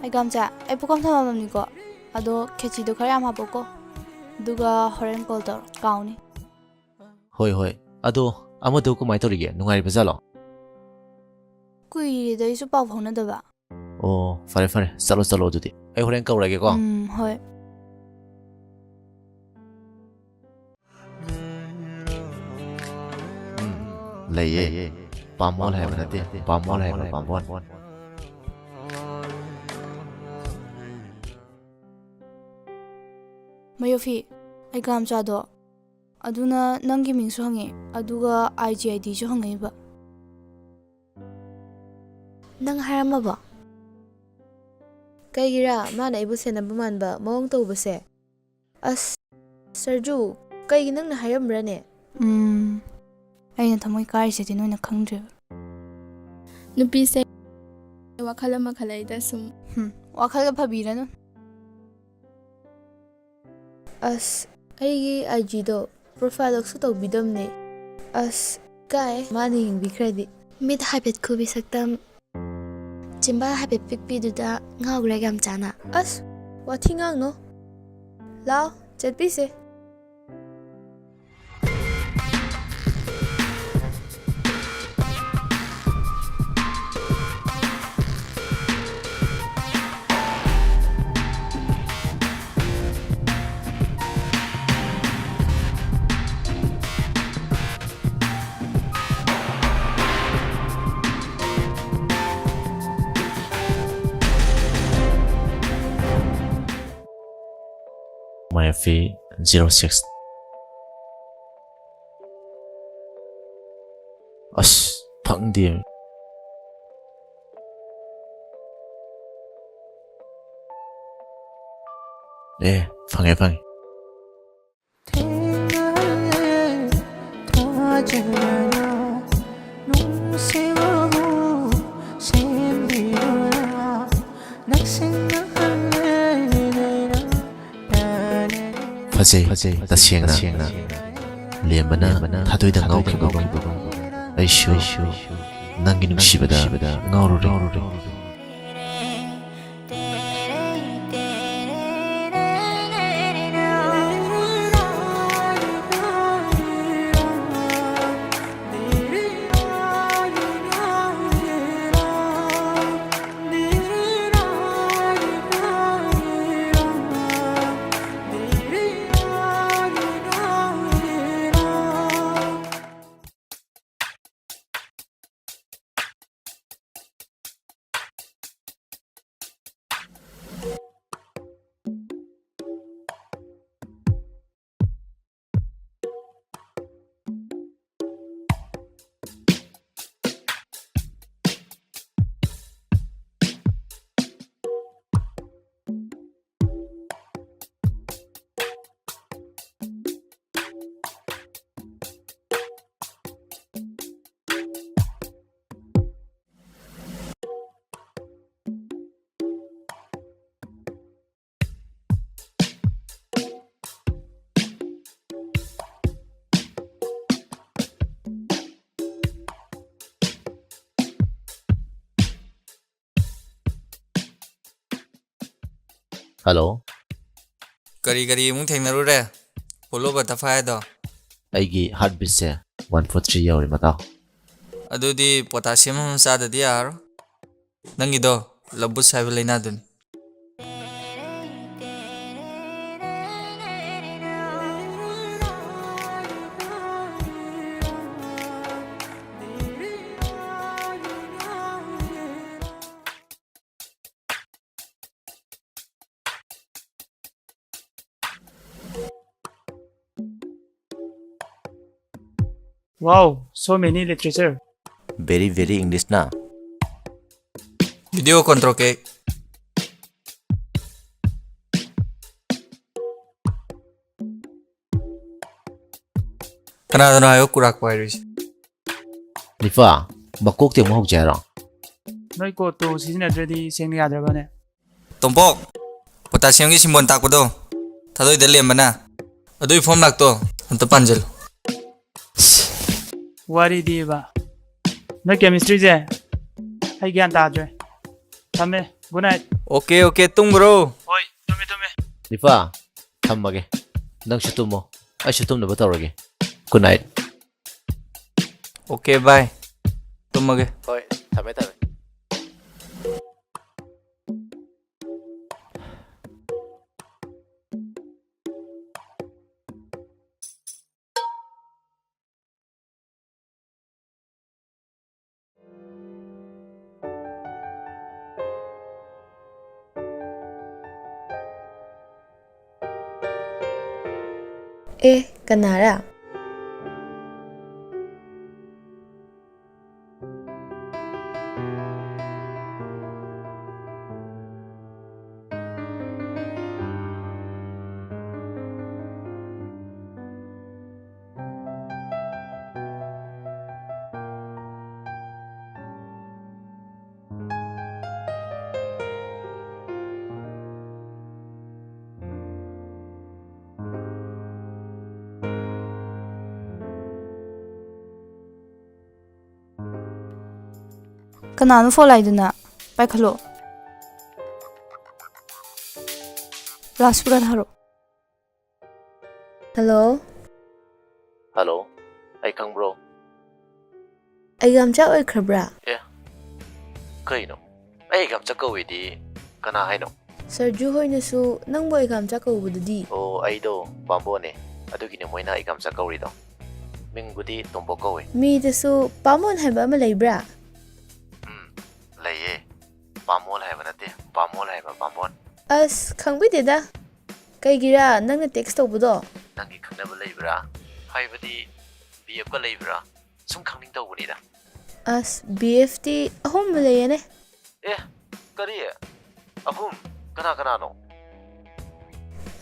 ꯑꯩ ꯒꯥꯝꯆꯥ, ꯑꯩ ꯄꯨꯈꯝ ꯊꯝꯃꯝꯃꯕꯅꯤꯀꯣ꯫ ꯑꯗꯣ ꯈꯦꯆꯤꯗꯣ ꯈꯔ ꯌꯥꯝ ꯍꯥꯞꯄꯛꯑꯣꯀꯣ꯫ ꯑꯗꯨꯒ ꯍꯣꯔꯦꯟ call ꯇꯧꯔꯣ, ꯀꯥꯎꯅꯤ꯫ ꯍꯣꯏ, ꯍꯣꯏ꯫ ꯑꯗꯣ ꯑꯃꯗꯣ ꯀꯃꯥꯏ ꯇꯧꯔꯤꯒꯦ? ꯅꯨꯡꯉꯥꯏꯔꯤꯕ ꯖꯥꯠꯂꯣ? ꯀꯨꯏꯔꯦꯗ ꯑꯩꯁꯨ ꯄꯥꯎ ꯐꯥꯎꯅꯗꯕ꯫ ꯑꯣ, ꯐꯔꯦ, ꯐꯔꯦ꯫ ꯆꯠꯂꯣ, ꯆꯠꯂꯣ ꯑꯗꯨꯗꯤ꯫ ꯑꯩ ꯍꯣꯔꯦꯟ ꯀꯧꯔꯒꯦꯀꯣ꯫ ꯎꯝ, ꯍꯣꯏ꯫ ꯎꯝ, ꯂꯩꯌꯦ꯫ ꯄꯥꯝꯕꯣꯜ ꯍꯥꯏꯕ ꯅꯠꯇꯦ, ꯄꯥꯝꯕꯣꯜ ꯍꯥꯏꯕ, ꯄꯥꯝꯕꯣꯜ꯫ ꯃꯌꯣꯐꯤ, ꯑꯩ ꯒꯥꯝꯆꯥꯗꯣ, ꯑꯗꯨꯅ ꯅꯪꯒꯤ ꯃꯤꯡꯁꯨ ꯍꯪꯉꯦ, ꯑꯗꯨꯒ I G I Dꯁꯨ ꯍꯪꯉꯛꯏꯕ꯫ ꯅꯪ ꯍꯥꯏꯔꯝꯃꯕꯣ? ꯀꯩꯒꯤꯔꯥ ꯃꯥꯅ ꯑꯩꯕꯨ ꯁꯦꯟꯅꯕ ꯃꯥꯟꯕ ꯃꯑꯣꯡ ꯇꯧꯕꯁꯦ? ꯑꯁ, ꯁꯔꯖꯨ, ꯀꯩꯒꯤ ꯅꯪꯅ ꯍꯥꯏꯔꯝꯕ꯭ꯔꯅꯦ? ꯎꯝ, ꯑꯩꯅ ꯊꯃꯣꯏ ꯀꯥꯏꯔꯤꯁꯤꯗꯤ ꯅꯣꯏꯅ ꯈꯪꯗ꯭ꯔꯤꯕ꯫ ꯅꯨꯄꯤꯁꯦ ꯋꯥꯈꯜ ꯑꯃ ꯈꯜꯂꯛꯏꯗ ꯁꯨꯝ꯫ ꯍꯨꯝ, ꯋꯥꯈꯜꯒ ꯐꯕꯤꯔꯅꯨ꯫ ꯑꯁ, ꯑꯩꯒꯤ I Gꯗꯣ profile lockꯁꯨ ꯇꯧꯕꯤꯗꯕꯅꯦ꯫ ꯑꯁ, ꯀꯥꯏ, ꯃꯥꯅ ꯌꯦꯡꯕꯤꯈ꯭ꯔꯗꯤ꯫ ꯃꯤꯠ ꯍꯥꯏꯐꯦꯠ ꯈꯨꯕꯤ ꯁꯛꯇꯝ, ꯆꯤꯝꯕꯥꯜ ꯍꯥꯏꯐꯦꯠ ꯄꯤꯛꯄꯤꯗꯨꯗ ꯉꯥꯎꯈ꯭ꯔꯦ ꯒꯥꯝꯆꯥꯅ꯫ ꯑꯁ, ꯋꯥꯊꯤ ꯉꯥꯡꯅꯣ꯫ ꯂꯥꯎ, ꯆꯠꯄꯤꯁꯦ꯫ ꯃꯥꯏꯐꯤ ꯖꯤꯔꯣ ꯁꯤꯛꯁ꯫ ꯑꯁ, ꯐꯪꯗꯦ꯫ ꯑꯦ, ꯐꯪꯉꯦ, ꯐꯪꯉꯦ꯫ ꯐꯖꯩ, ꯐꯖꯩ, ꯇꯁꯦꯡꯅ꯫ ꯂꯦꯝꯕꯅ ꯊꯥꯗꯣꯏꯗ ꯉꯥꯎꯈꯤꯕꯒꯨꯝ ꯑꯩꯁꯨ ꯅꯪꯒꯤ ꯅꯨꯡꯁꯤꯕꯗ ꯉꯥꯎꯔꯨꯔꯦ꯫ ꯍꯜꯂꯣ꯫ ꯀꯔꯤ ꯀꯔꯤ ꯑꯃꯨꯛ ꯊꯦꯡꯅꯔꯨꯔꯦ? Polo butterfly ꯗꯣ? ꯑꯩꯒꯤ heart beat ꯁꯦ ꯋꯥꯟ ꯐꯣꯔ ꯊ꯭ꯔꯤ ꯌꯧꯔꯦ, ꯃꯇꯥꯎ꯫ ꯑꯗꯨꯗꯤ potassium ꯑꯃ ꯆꯥꯗꯗꯤ ꯌꯥꯔꯔꯣꯏ꯫ ꯅꯪꯒꯤꯗꯣ lupus ꯍꯥꯏꯕ ꯂꯥꯏꯅꯥꯗꯨꯅꯤ꯫ Wow, so many literature. Very, very English na. Video control cake. ꯀꯅꯥꯗꯅꯣ ꯍꯥꯏꯌꯣ ꯀꯨꯔꯥꯛꯄ ꯍꯥꯏꯔꯤꯁꯦ꯫ ꯅꯤꯄꯥ, ꯃꯀꯣꯛꯇꯤ ꯑꯃꯨꯛ ꯍꯧꯖꯦ ꯍꯥꯏꯔꯣ? ꯅꯣꯏ ꯀꯣꯠꯇꯣ ꯁꯤꯖꯤꯟꯅꯗ꯭ꯔꯗꯤ ꯁꯦꯡꯅ ꯌꯥꯗ꯭ꯔꯕꯅꯦ꯫ ꯇꯣꯝꯄꯣꯛ, potassiumꯒꯤ symbol ꯇꯥꯛꯄꯗꯣ, ꯊꯥꯗꯣꯏꯗ ꯂꯦꯝꯕꯅ꯫ ꯑꯗꯨꯏ formulaꯗꯣ ꯑꯝꯇ ꯄꯥꯟꯖꯜꯂꯨ꯫ ꯋꯥꯔꯤꯗꯤꯕ꯫ ꯅꯣꯏ chemistryꯁꯦ ꯑꯩ ꯒ꯭ꯌꯥꯟ ꯇꯥꯗ꯭ꯔꯦ꯫ ꯊꯝꯃꯦ꯫ Good night꯫ Okay, okay, ꯇꯨꯝꯈ꯭ꯔꯣ꯫ ꯍꯣꯏ, ꯇꯨꯝꯃꯦ, ꯇꯨꯝꯃꯦ꯫ ꯅꯤꯄꯥ, ꯊꯝꯃꯒꯦ꯫ ꯅꯪꯁꯨ ꯇꯨꯝꯃꯣ꯫ ꯑꯩꯁꯨ ꯇꯨꯝꯅꯕ ꯇꯧꯔꯒꯦ꯫ Good night꯫ Okay, bye꯫ ꯇꯨꯝꯃꯒꯦ꯫ ꯍꯣꯏ, ꯊꯝꯃꯦ, ꯊꯝꯃꯦ꯫ ꯑꯦ, ꯀꯅꯥꯔꯥ? ꯀꯅꯥꯅꯣ ꯐꯣꯟ ꯂꯥꯛꯏꯗꯨꯅ? ꯄꯥꯏꯈꯠꯂꯣ꯫ ꯂꯥꯎꯠ ꯁ꯭ꯄꯤꯀꯔ ꯊꯥꯔꯣ꯫ ꯍꯜꯂꯣ꯫ ꯍꯜꯂꯣ꯫ ꯑꯩ ꯈꯪꯕ꯭ꯔꯣ? ꯑꯦꯛꯖꯥꯝ ꯆꯥꯛ ꯑꯣꯏꯈ꯭ꯔꯕ꯭ꯔꯥ? ꯑꯦ, ꯀꯩꯅꯣ? ꯑꯩ ꯑꯦꯛꯖꯥꯝ ꯆꯥꯛ ꯀꯧꯏꯗꯤ ꯀꯅꯥ ꯍꯥꯏꯅꯣ? ꯁꯔꯖꯨ ꯍꯣꯏꯅꯁꯨ ꯅꯪꯕꯨ ꯑꯦꯛꯖꯥꯝ ꯆꯥꯛ ꯀꯧꯕꯗꯨꯗꯤ? ꯑꯣ, ꯑꯩꯗꯣ ꯕꯥꯃꯣꯟꯅꯦ꯫ ꯑꯗꯨꯒꯤꯅꯦ ꯃꯣꯏꯅ ꯑꯦꯛꯖꯥꯝ ꯆꯥꯛ ꯀꯧꯔꯤꯗꯣ꯫ ꯃꯤꯡꯕꯨꯗꯤ ꯇꯣꯝꯄꯣꯛ ꯀꯧꯋꯦ꯫ ꯃꯤꯗꯁꯨ ꯕꯥꯃꯣꯟ ꯍꯥꯏꯕ ꯑꯃ ꯂꯩꯕ꯭ꯔꯥ? ꯎꯝ, ꯂꯩꯌꯦ꯫ ꯕꯥꯃꯣꯟ ꯍꯥꯏꯕ ꯅꯠꯇꯦ, ꯕꯥꯃꯣꯟ ꯍꯥꯏꯕ, ꯕꯥꯃꯣꯟ꯫ ꯑꯁ, ꯈꯪꯕꯤꯗꯦꯗ꯫ ꯀꯩꯒꯤꯔꯥ ꯅꯪꯅ text ꯇꯧꯕꯗꯣ? ꯅꯪꯒꯤ ꯈꯪꯅꯕ ꯂꯩꯕ꯭ꯔꯥ? ꯍꯥꯏꯕꯗꯤ, B ꯕꯤ ꯑꯦꯐꯀ ꯂꯩꯕ꯭ꯔꯥ? ꯁꯨꯝ ꯈꯪꯅꯤꯡ ꯇꯧꯕꯅꯤꯗ꯫ ꯑꯁ, ꯕꯤ ꯑꯦꯐꯇꯤ ꯑꯍꯨꯝ ꯂꯩꯌꯦꯅꯦ꯫ ꯑꯦ, ꯀꯔꯤ? ꯑꯍꯨꯝ? ꯀꯅꯥ ꯀꯅꯥꯅꯣ?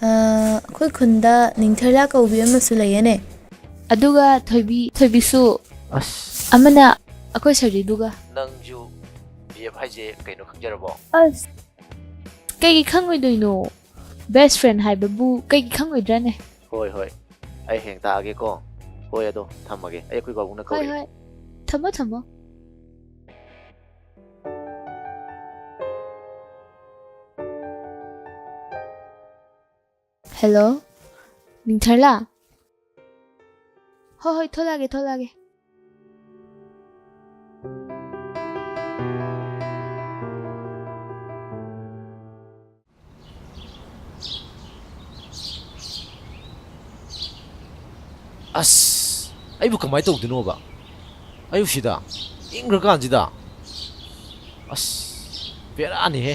ꯑ, ꯑꯩꯈꯣꯏ ꯈꯨꯟꯗ ꯅꯤꯡꯊꯔꯂꯥ ꯀꯧꯕꯤ ꯑꯃꯁꯨ ꯂꯩꯌꯦꯅꯦ꯫ ꯑꯗꯨꯒ ꯊꯣꯏꯕꯤ, ꯊꯣꯏꯕꯤꯁꯨ꯫ ꯑꯁ꯫ ꯑꯃꯅ ꯑꯩꯈꯣꯏ ꯁꯔꯤꯗꯨꯒ꯫ ꯅꯪꯁꯨ ꯕꯤ ꯑꯦꯐ ꯍꯥꯏꯁꯦ ꯀꯩꯅꯣ ꯈꯪꯖꯔꯕꯣ? ꯑꯁ, ꯀꯩꯒꯤ ꯈꯪꯉꯣꯏꯗꯣꯏꯅꯣ? ꯕꯦꯁ ꯐ꯭ꯔꯦꯟ ꯍꯥꯏꯕꯕꯨ ꯀꯩꯒꯤ ꯈꯪꯉꯣꯏꯗ꯭ꯔꯅꯦ? ꯍꯣꯏ, ꯍꯣꯏ, ꯑꯩ ꯍꯌꯦꯡ ꯇꯥꯛꯑꯒꯦꯀꯣ꯫ ꯍꯣꯏ, ꯑꯗꯣ ꯊꯝꯃꯒꯦ, ꯑꯩ ꯑꯩꯈꯣꯏ ꯄꯥꯕꯨꯡꯅ ꯍꯣꯏ, ꯀꯧꯔꯤ꯫ ꯍꯣꯏ, ꯊꯝꯃꯣ, ꯊꯝꯃꯣ꯫ ꯍꯦꯜꯂꯣ, ꯅꯤꯡꯊꯔꯂꯥ? ꯍꯣꯏ, ꯍꯣꯏ, ꯊꯣꯛꯂꯛꯑꯒꯦ, ꯊꯣꯛꯂꯛꯑꯒꯦ꯫ ꯑꯁ, ꯑꯩꯕꯨ ꯀꯃꯥꯏꯅ ꯇꯧꯗꯣꯏꯅꯣꯕ? ꯑꯌꯨꯛꯁꯤꯗ, ꯏꯪꯈ꯭ꯔꯀꯥꯟꯁꯤꯗ꯫ ꯑꯁ, ꯕꯦꯔꯥꯅꯤꯍꯦ꯫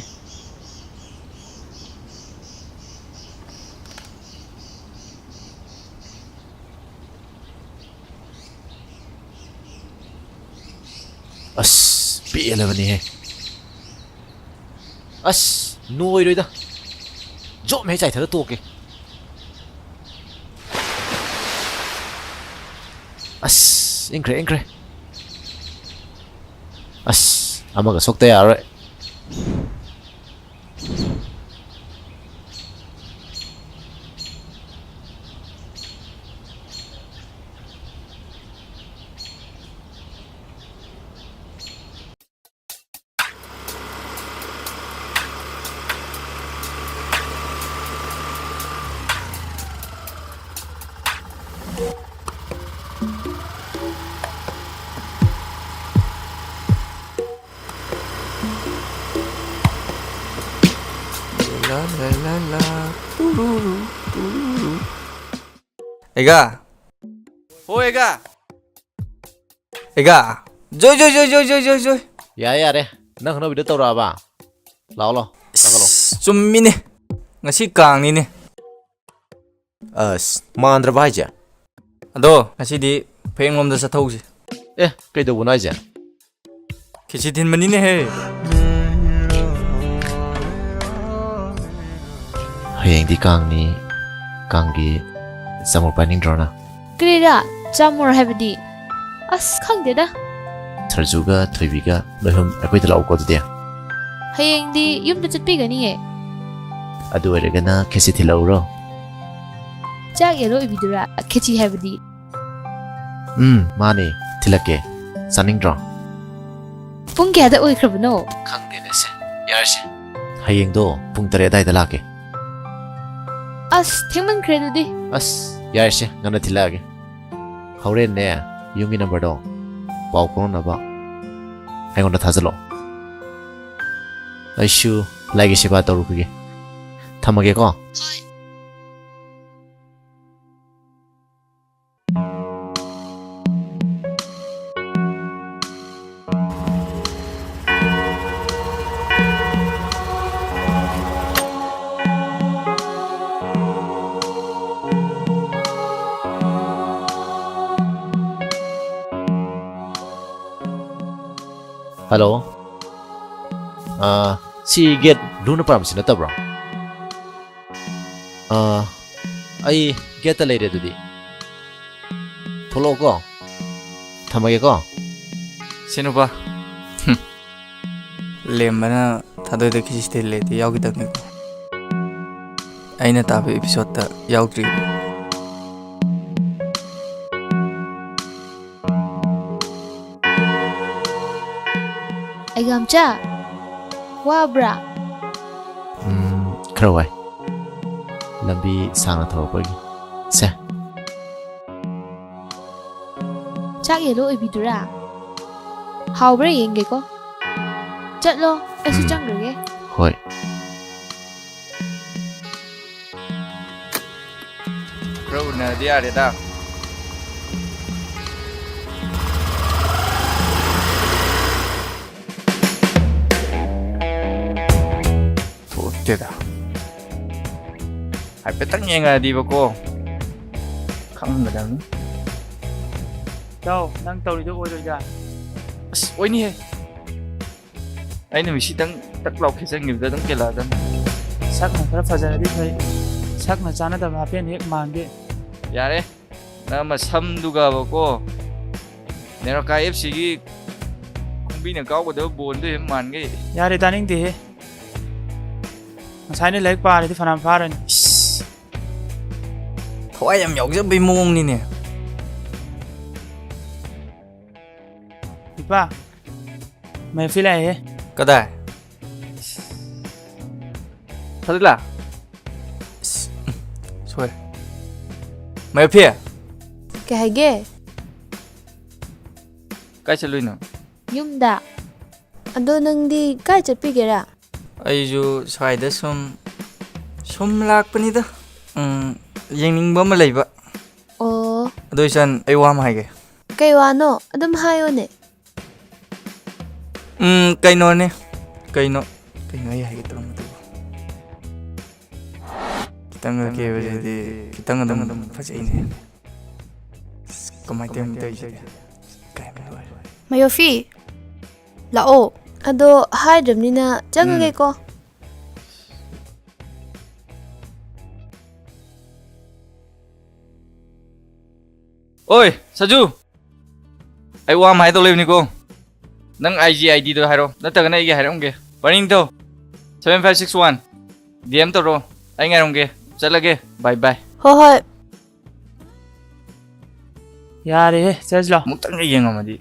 ꯑꯁ, ꯄꯦꯜꯂꯕꯅꯤꯍꯦ꯫ ꯑꯁ, ꯅꯣꯏꯔꯣꯏꯗ꯫ ꯖꯣꯞ ꯍꯦꯛ ꯆꯥꯏꯊꯔ ꯇꯣꯛꯀꯦ꯫ ꯑꯁ, ꯏꯪꯈ꯭ꯔꯦ, ꯏꯪꯈ꯭ꯔꯦ꯫ ꯑꯁ, ꯑꯃꯒ ꯁꯣꯛꯇ ꯌꯥꯔꯔꯣꯏ꯫ La, la, la, la. ꯇꯨꯔꯨꯔꯨ, ꯇꯨꯔꯨꯔꯨ꯫ ꯑꯩꯒꯥ꯫ ꯍꯣ, ꯑꯩꯒꯥ꯫ ꯑꯩꯒꯥ꯫ ꯖꯣꯏ, ꯖꯣꯏ, ꯖꯣꯏ꯫ ꯌꯥꯔꯦ, ꯌꯥꯔꯦ꯫ ꯅꯪ ꯍꯧꯅꯕꯤꯗꯣ ꯇꯧꯔꯛꯑꯕ? ꯂꯥꯛꯑꯣ, ꯂꯥꯛꯑꯣ꯫ ꯆꯪꯉꯛꯑꯣ꯫ ꯑꯁ, ꯆꯨꯝꯃꯤꯅꯦ꯫ ꯉꯁꯤ ꯀꯥꯡꯅꯤꯅꯦ꯫ ꯑꯁ, ꯃꯥꯟꯗ꯭ꯔꯕ ꯍꯥꯏꯁꯦ? ꯑꯗꯣ, ꯉꯁꯤꯗꯤ ꯐꯌꯦꯡꯂꯣꯝꯗ ꯆꯠꯊꯧꯁꯤ꯫ ꯑꯦ, ꯀꯩꯗꯧꯕꯅꯣ ꯍꯥꯏꯁꯦ? ꯈꯦꯆꯤ ꯊꯤꯟꯕꯅꯤꯅꯦꯍꯦ꯫ ꯍꯌꯦꯡꯗꯤ ꯀꯥꯡꯅꯤ, ꯀꯥꯡꯒꯤ ꯆꯥꯃꯨꯛ ꯄꯥꯏꯅꯤꯡꯗ꯭ꯔꯣ ꯅꯪ? ꯀꯔꯤꯔꯥ? ꯆꯥꯃꯨꯔ ꯍꯥꯏꯕꯗꯤ? ꯑꯁ, ꯈꯪꯗꯦꯗ꯫ ꯁꯔꯖꯨꯒ ꯊꯣꯏꯕꯤꯒ ꯅꯣꯏ ꯑꯍꯨꯝ ꯑꯩꯈꯣꯏꯗ ꯂꯥꯛꯎꯀꯣ ꯑꯗꯨꯗꯤ꯫ ꯍꯌꯦꯡꯗꯤ ꯌꯨꯝꯗ ꯆꯠꯄꯤꯒꯅꯤꯌꯦ꯫ ꯑꯗꯨ ꯑꯣꯏꯔꯒꯅ ꯈꯦꯆꯤ ꯊꯤꯜꯂꯛꯎꯔꯣ? ꯆꯥꯛ ꯌꯦꯜꯂꯣ ꯑꯣꯏꯕꯤꯗꯨꯔꯥ? ꯈꯦꯆꯤ ꯍꯥꯏꯕꯗꯤ? ꯎꯝ, ꯃꯥꯅꯦ꯫ ꯊꯤꯜꯂꯛꯀꯦ꯫ ꯆꯥꯅꯤꯡꯗ꯭ꯔꯣ? ꯄꯨꯡ ꯀꯌꯥꯗ ꯑꯣꯏꯈ꯭ꯔꯕꯅꯣ? ꯈꯪꯗꯦꯅꯦ ꯁꯦ꯫ ꯌꯥꯔꯦꯁꯦ꯫ ꯍꯌꯦꯡꯗꯣ ꯄꯨꯡ ꯇꯔꯦꯠ ꯑꯗꯥꯏꯗ ꯂꯥꯛꯀꯦ꯫ ꯑꯁ, ꯊꯦꯡꯃꯟꯈ꯭ꯔꯦ ꯑꯗꯨꯗꯤ꯫ ꯑꯁ, ꯌꯥꯔꯦꯁꯦ꯫ ꯉꯟꯅ ꯊꯤꯜꯂꯛꯑꯒꯦ꯫ ꯍꯣꯔꯦꯟꯅꯦ, ꯌꯨꯝꯒꯤ ꯅꯝꯕꯔꯗꯣ ꯄꯥꯎ ꯐꯥꯎꯅꯅꯕ ꯑꯩꯉꯣꯟꯗ ꯊꯥꯖꯤꯜꯂꯛꯑꯣ꯫ ꯑꯩꯁꯨ ꯂꯥꯏꯒꯤ ꯁꯦꯕꯥ ꯇꯧꯔꯨꯈꯤꯒꯦ꯫ ꯊꯝꯃꯒꯦꯀꯣ꯫ ꯍꯣꯏ꯫ ꯍꯜꯂꯣ꯫ ꯑꯥ, ꯁꯤ ꯒꯦꯠ ꯕ꯭ꯂꯨꯅ ꯄꯥꯟꯕꯁꯤ ꯅꯠꯇꯕ꯭ꯔꯣ? ꯑꯥ, ꯑꯩ ꯒꯦꯠꯇ ꯂꯩꯔꯦ ꯑꯗꯨꯗꯤ꯫ ꯊꯣꯛꯂꯛꯑꯣꯀꯣ꯫ ꯊꯝꯃꯒꯦꯀꯣ꯫ ꯁꯦ ꯅꯨꯄꯥ꯫ ꯍꯨꯝ꯫ ꯂꯦꯝꯕꯅ ꯊꯥꯗꯣꯏꯗ ꯈꯤꯁꯤ ꯊꯤꯜꯂꯦꯗꯤ ꯌꯥꯎꯈꯤꯗꯕꯅꯤꯀꯣ꯫ ꯑꯩꯅ ꯇꯥꯕ ꯏꯄꯤꯁꯣꯠꯇ ꯌꯥꯎꯗ꯭ꯔꯤ꯫ ꯑꯩꯒꯥꯝꯆꯥ, ꯋꯥꯕ꯭ꯔꯥ? ꯎꯝ, ꯈꯔ ꯋꯥꯏ꯫ ꯂꯝꯕꯤ ꯁꯥꯡꯅ ꯊꯧꯔꯛꯄꯒꯤ꯫ ꯁꯦ꯫ ꯆꯥꯛ ꯌꯦꯜꯂꯣ ꯑꯣꯏꯕꯤꯗꯨꯔꯥ? ꯍꯥꯎꯕ꯭ꯔꯥ ꯌꯦꯡꯒꯦꯀꯣ꯫ ꯆꯠꯂꯣ, ꯑꯩꯁꯨ ꯎꯝ꯫ ꯆꯪꯈ꯭ꯔꯒꯦ꯫ ꯍꯣꯏ꯫ ꯈꯔ ꯎꯅꯔꯗꯤ ꯌꯥꯔꯦꯗ꯫ ꯊꯣꯛꯇꯦꯗ꯫ ꯍꯥꯏꯐꯦꯠꯇꯪ ꯌꯦꯡꯉꯛꯑꯗꯤꯕꯀꯣ꯫ ꯈꯪꯒꯗꯕꯅꯤ꯫ ꯏꯇꯥꯎ, ꯅꯪ ꯇꯧꯔꯤꯗꯣ ꯑꯣꯏꯔꯣꯏꯗ꯫ ꯑꯁ, ꯑꯣꯏꯅꯤꯍꯦ꯫ ꯑꯩꯅ ꯃꯤꯁꯤꯇꯪ ꯇꯛ ꯂꯥꯎ ꯈꯦꯠꯆꯟꯈꯤꯕꯗ ꯑꯗꯨꯝ ꯀꯦꯜꯂꯛꯑꯗꯝꯅꯤ꯫ ꯁꯛꯅ ꯈꯔ ꯐꯖꯔꯗꯤ ꯐꯩ, ꯁꯛꯅ ꯆꯥꯟꯅꯗꯕ ꯍꯥꯞꯄꯦꯟ ꯍꯦꯛ ꯃꯥꯟꯒꯦ꯫ ꯌꯥꯔꯦ, ꯅꯪ ꯃꯁꯝꯗꯨꯒꯕꯀꯣ, ꯅꯦꯔꯣꯀꯥ ꯑꯦꯐ ꯁꯤꯒꯤ ꯈꯣꯡꯕꯤꯅ ꯀꯥꯎꯒꯗꯕ ꯕꯣꯟꯗꯣ ꯍꯦꯛ ꯃꯥꯟꯒꯩ꯫ ꯌꯥꯔꯦ, ꯇꯥꯅꯤꯡꯗꯦꯍꯦ꯫ ꯉꯁꯥꯏꯅ ꯂꯥꯏꯔꯤꯛ ꯄꯥꯔꯗꯤ ꯐꯅꯌꯥꯝ ꯐꯥꯔꯅꯤ꯫ ꯏꯁ꯫ ꯊꯋꯥꯏ ꯌꯥꯝ ꯌꯥꯎꯖꯕꯩ ꯃꯑꯣꯡꯅꯤꯅꯦ꯫ ꯏꯄꯥ, ꯃꯍꯐꯤꯜ ꯂꯥꯛꯑꯦꯍꯦ꯫ ꯀꯗꯥꯏ? ꯁꯖꯤꯂꯥ? ꯏꯁ, ꯁꯣꯏꯔꯦ꯫ ꯃꯍꯐꯤꯜ? ꯀꯩ ꯍꯥꯏꯒꯦ? ꯀꯥꯏ ꯆꯠꯂꯨꯏꯅꯣ? ꯌꯨꯝꯗ꯫ ꯑꯗꯣ ꯅꯪꯗꯤ ꯀꯥꯏ ꯆꯠꯄꯤꯒꯦꯔꯥ? ꯑꯩꯁꯨ ꯁ꯭ꯋꯥꯏꯗ ꯁꯨꯝ, ꯁꯨꯝ ꯂꯥꯛꯄꯅꯤꯗ꯫ ꯎꯝ, ꯌꯦꯡꯅꯤꯡꯕ ꯑꯃ ꯂꯩꯕ꯫ ꯑꯣ꯫ ꯑꯗꯣ ꯏꯆꯟ, ꯑꯩ ꯋꯥ ꯑꯃ ꯍꯥꯏꯒꯦ꯫ ꯀꯩ ꯋꯥꯅꯣ? ꯑꯗꯨꯝ ꯍꯥꯏꯌꯣꯅꯦ꯫ ꯎꯝ, ꯀꯩꯅꯣꯅꯦ꯫ ꯀꯩꯅꯣ, ꯀꯩꯅꯣ ꯑꯩ ꯍꯥꯏꯒꯦ ꯇꯧꯔꯝꯕꯗꯨꯕꯨ? ꯈꯤꯇꯪꯒ ꯀꯦꯕꯁꯤꯗꯤ ꯈꯤꯇꯪ ꯑꯗꯨꯝ ꯐꯖꯩꯅꯦ꯫ ꯑꯁ, ꯀꯃꯥꯏꯅ ꯇꯧꯔꯤꯅꯣ ꯇꯧꯔꯤꯁꯤꯗꯤ? ꯏꯀꯥꯏꯕꯅ ꯂꯣꯏꯔꯦ꯫ ꯃꯌꯣꯐꯤ, ꯂꯥꯛꯑꯣ꯫ ꯑꯗꯣ ꯍꯥꯏꯗ꯭ꯔꯕꯅꯤꯅ ꯆꯪꯉꯒꯦꯀꯣ꯫ ꯎꯝ꯫ ꯑꯣꯏ, ꯁꯖꯨ! ꯑꯩ ꯋꯥ ꯑꯃ ꯍꯥꯏꯗꯧ ꯂꯩꯕꯅꯤꯀꯣ꯫ ꯅꯪ ꯑꯥꯏ ꯖꯤ ꯑꯥꯏ ꯗꯤꯗꯣ ꯍꯥꯏꯔꯣ, ꯅꯠꯇ꯭ꯔꯒꯅ ꯑꯩꯒꯤ ꯍꯥꯏꯔꯝꯒꯦ꯫ ꯄꯔꯤꯡꯊꯧ, seven five six one꯫ D M ꯇꯧꯔꯣ, ꯑꯩ ꯉꯥꯏꯔꯝꯒꯦ꯫ ꯆꯠꯂꯒꯦ, bye bye꯫ ꯍꯣꯏ, ꯍꯣꯏ꯫ ꯌꯥꯔꯦꯍꯦ, ꯆꯠꯂꯁꯤ ꯂꯥꯎ꯫ ꯑꯃꯨꯛꯇꯪꯒ ꯌꯦꯡꯉꯝꯃꯗꯤ꯫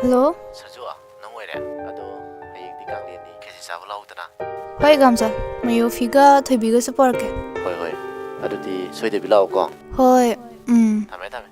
ꯍꯜꯂꯣ꯫ ꯁꯖꯨ, ꯅꯪ ꯑꯣꯏꯔꯦ? ꯑꯗꯣ ꯍꯌꯦꯡꯗꯤ ꯀꯥꯡꯂꯦꯟꯅꯤ, ꯈꯦꯆꯤ ꯆꯥꯕ ꯂꯥꯛꯎꯗꯅ꯫ ꯍꯣꯏ, ꯒꯥꯝꯆꯥ꯫ ꯃꯌꯣꯐꯤꯒ ꯊꯣꯏꯕꯤꯒꯁꯨ ꯄꯣꯔꯛꯀꯦ꯫ ꯍꯣꯏ, ꯍꯣꯏ꯫ ꯑꯗꯨꯗꯤ ꯁꯣꯏꯗꯕꯤ ꯂꯥꯛꯎꯀꯣ꯫ ꯍꯣꯏ, ꯎꯝ꯫ ꯊꯝꯃꯦ, ꯊꯝꯃꯦ꯫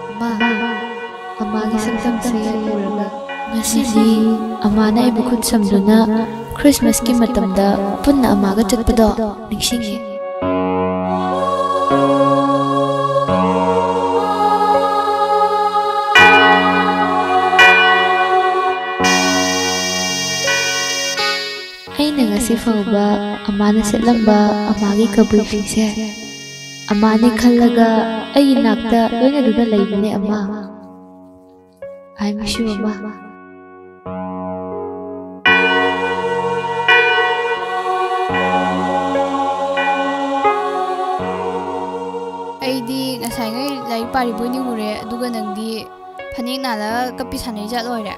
ꯑꯃꯥ, ꯑꯃꯥꯒꯤ ꯁꯛꯇꯝꯁꯦ ꯎꯔꯒ ꯉꯁꯤꯗꯤ ꯑꯃꯥꯅ ꯑꯩꯕꯨ ꯈꯨꯠ ꯁꯝꯗꯨꯅ ꯈ꯭ꯔꯤꯁꯃꯥꯁꯀꯤ ꯃꯇꯝꯗ ꯄꯨꯟꯅ ꯑꯃꯥꯒ ꯆꯠꯄꯗꯣ ꯅꯤꯡꯁꯤꯡꯉꯤ꯫ ꯑꯩꯅ ꯉꯁꯤ ꯐꯥꯎꯕ ꯑꯃꯥꯅ ꯁꯦꯠꯂꯝꯕ ꯑꯃꯥꯒꯤ ꯀꯕꯨꯏ ꯐꯤꯁꯦ ꯑꯃꯥꯅꯦ ꯈꯜꯂꯒ ꯑꯩꯒꯤ ꯅꯥꯛꯇ ꯂꯣꯏꯅꯗꯨꯅ ꯂꯩꯕꯅꯦ ꯑꯃꯥ꯫ I miss you, ꯑꯃꯥ꯫ ꯑꯩꯗꯤ ꯉꯁꯥꯏꯉꯩ ꯂꯥꯏꯔꯤꯛ ꯄꯥꯔꯤꯕꯣꯏ ꯅꯤꯡꯉꯨꯔꯦ, ꯑꯗꯨꯒ ꯅꯪꯗꯤ ꯐꯅꯦꯛ ꯅꯥꯜꯂꯒ ꯀꯞꯄꯤ ꯁꯥꯟꯅꯩ ꯖꯥꯠ ꯑꯣꯏꯔꯦ꯫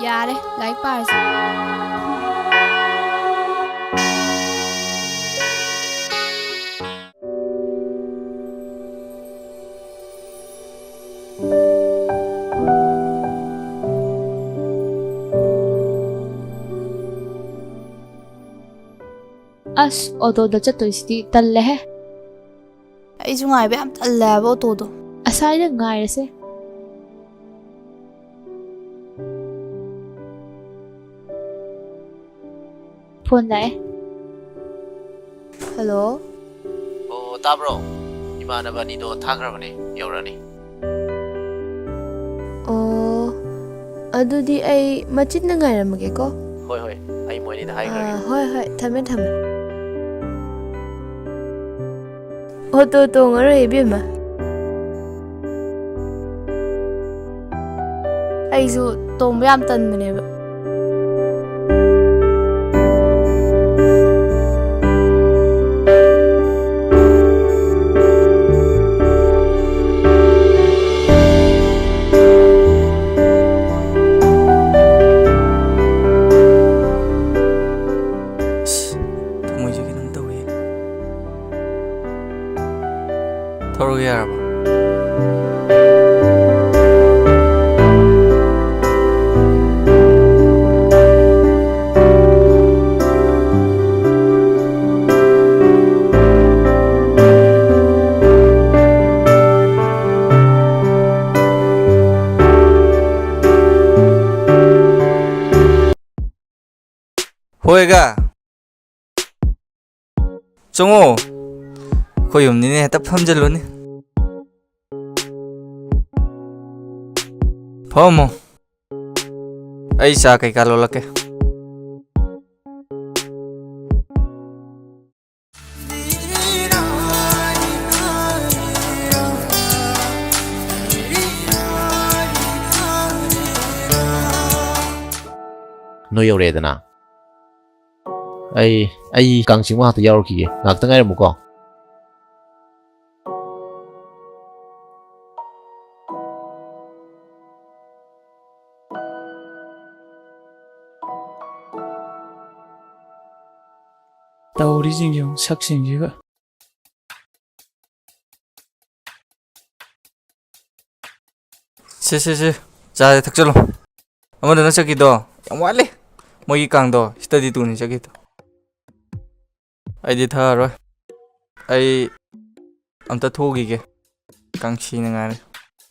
ꯌꯥꯔꯦ, ꯂꯥꯏꯔꯤꯛ ꯄꯥꯔꯁꯤ꯫ ꯑꯁ, ꯑꯣꯇꯣꯗ ꯆꯠꯇꯣꯏꯁꯤꯗꯤ ꯇꯜꯂꯦꯍꯦ꯫ ꯑꯩꯁꯨ ꯉꯥꯏꯕ ꯌꯥꯝ ꯇꯜꯂꯦ ꯍꯥꯏꯕ ꯑꯣꯇꯣꯗꯣ꯫ ꯑꯁꯥꯏꯗ ꯉꯥꯏꯔꯁꯦ꯫ ꯐꯣꯟ ꯂꯥꯛꯑꯦ꯫ ꯍꯜꯂꯣ꯫ ꯑꯣ, ꯇꯥꯕ꯭ꯔꯣ? ꯏꯃꯥꯟꯅꯕ ꯑꯅꯤꯗꯣ ꯊꯥꯈ꯭ꯔꯕꯅꯦ, ꯌꯧꯔꯛꯑꯅꯤ꯫ ꯑꯣ, ꯑꯗꯨꯗꯤ ꯑꯩ ꯃꯆꯤꯟꯅ ꯉꯥꯏꯔꯝꯃꯒꯦꯀꯣ꯫ ꯍꯣꯏ, ꯍꯣꯏ, ꯑꯩ ꯃꯣꯏ ꯑꯅꯤꯗ ꯍꯥꯏꯈ꯭ꯔꯒꯦ꯫ ꯑꯥ, ꯍꯣꯏ, ꯍꯣꯏ, ꯊꯝꯃꯦ, ꯊꯝꯃꯦ꯫ ꯑꯣꯇꯣ ꯇꯣꯡꯉꯔꯣꯏ, ꯏꯕꯦꯝꯃ꯫ ꯑꯩꯁꯨ ꯇꯣꯡꯕ ꯌꯥꯝ ꯇꯟꯕꯅꯦꯕ꯫ ꯑꯁ, ꯊꯃꯣꯏꯁꯦ ꯈꯤꯇꯪ ꯇꯧꯋꯦ꯫ ꯊꯧꯔꯒꯦ ꯌꯥꯔꯕ? ꯍꯣꯏꯒ꯫ ꯆꯪꯉꯣ꯫ ꯑꯩꯈꯣꯏ ꯌꯨꯝꯅꯤꯅꯦ, ꯍꯦꯛꯇ ꯐꯝꯖꯜꯂꯨꯅꯦ꯫ ꯐꯝꯃꯣ꯫ ꯑꯩ ꯆꯥ ꯀꯩꯀꯥ ꯂꯣꯜꯂꯛꯀꯦ꯫ ꯅꯣꯏ ꯌꯧꯔꯛꯑꯦꯗꯅ꯫ ꯑꯩ, ꯑꯩ ꯀꯥꯡ ꯆꯤꯡꯕ ꯉꯥꯛꯇ ꯌꯥꯎꯔꯨꯈꯤꯒꯦ꯫ ꯉꯥꯛꯇ ꯉꯥꯏꯔꯝꯃꯨꯀꯣ꯫ ꯇꯧꯔꯤꯁꯤꯡꯁꯦ ꯌꯦꯡꯉꯨ, ꯁꯛꯁꯤꯡꯁꯤꯒ꯫ ꯁꯦ, ꯁꯦ, ꯁꯦ, ꯆꯥꯁꯦ, ꯊꯛꯆꯜꯂꯣ꯫ ꯑꯃꯗꯨꯅ ꯆꯠꯈꯤꯗꯣ ꯌꯥꯝ ꯋꯥꯠꯂꯤ꯫ ꯃꯣꯏꯒꯤ ꯀꯥꯡꯗꯣ study tourꯅꯤ ꯆꯠꯈꯤꯗꯣ꯫ ꯑꯩꯗꯤ ꯊꯛꯑꯔꯣꯏ꯫ ꯑꯩ ꯑꯝꯇ ꯊꯣꯛꯎꯈꯤꯒꯦ꯫ ꯀꯥꯡꯁꯤꯅ ꯉꯥꯏꯔꯦ꯫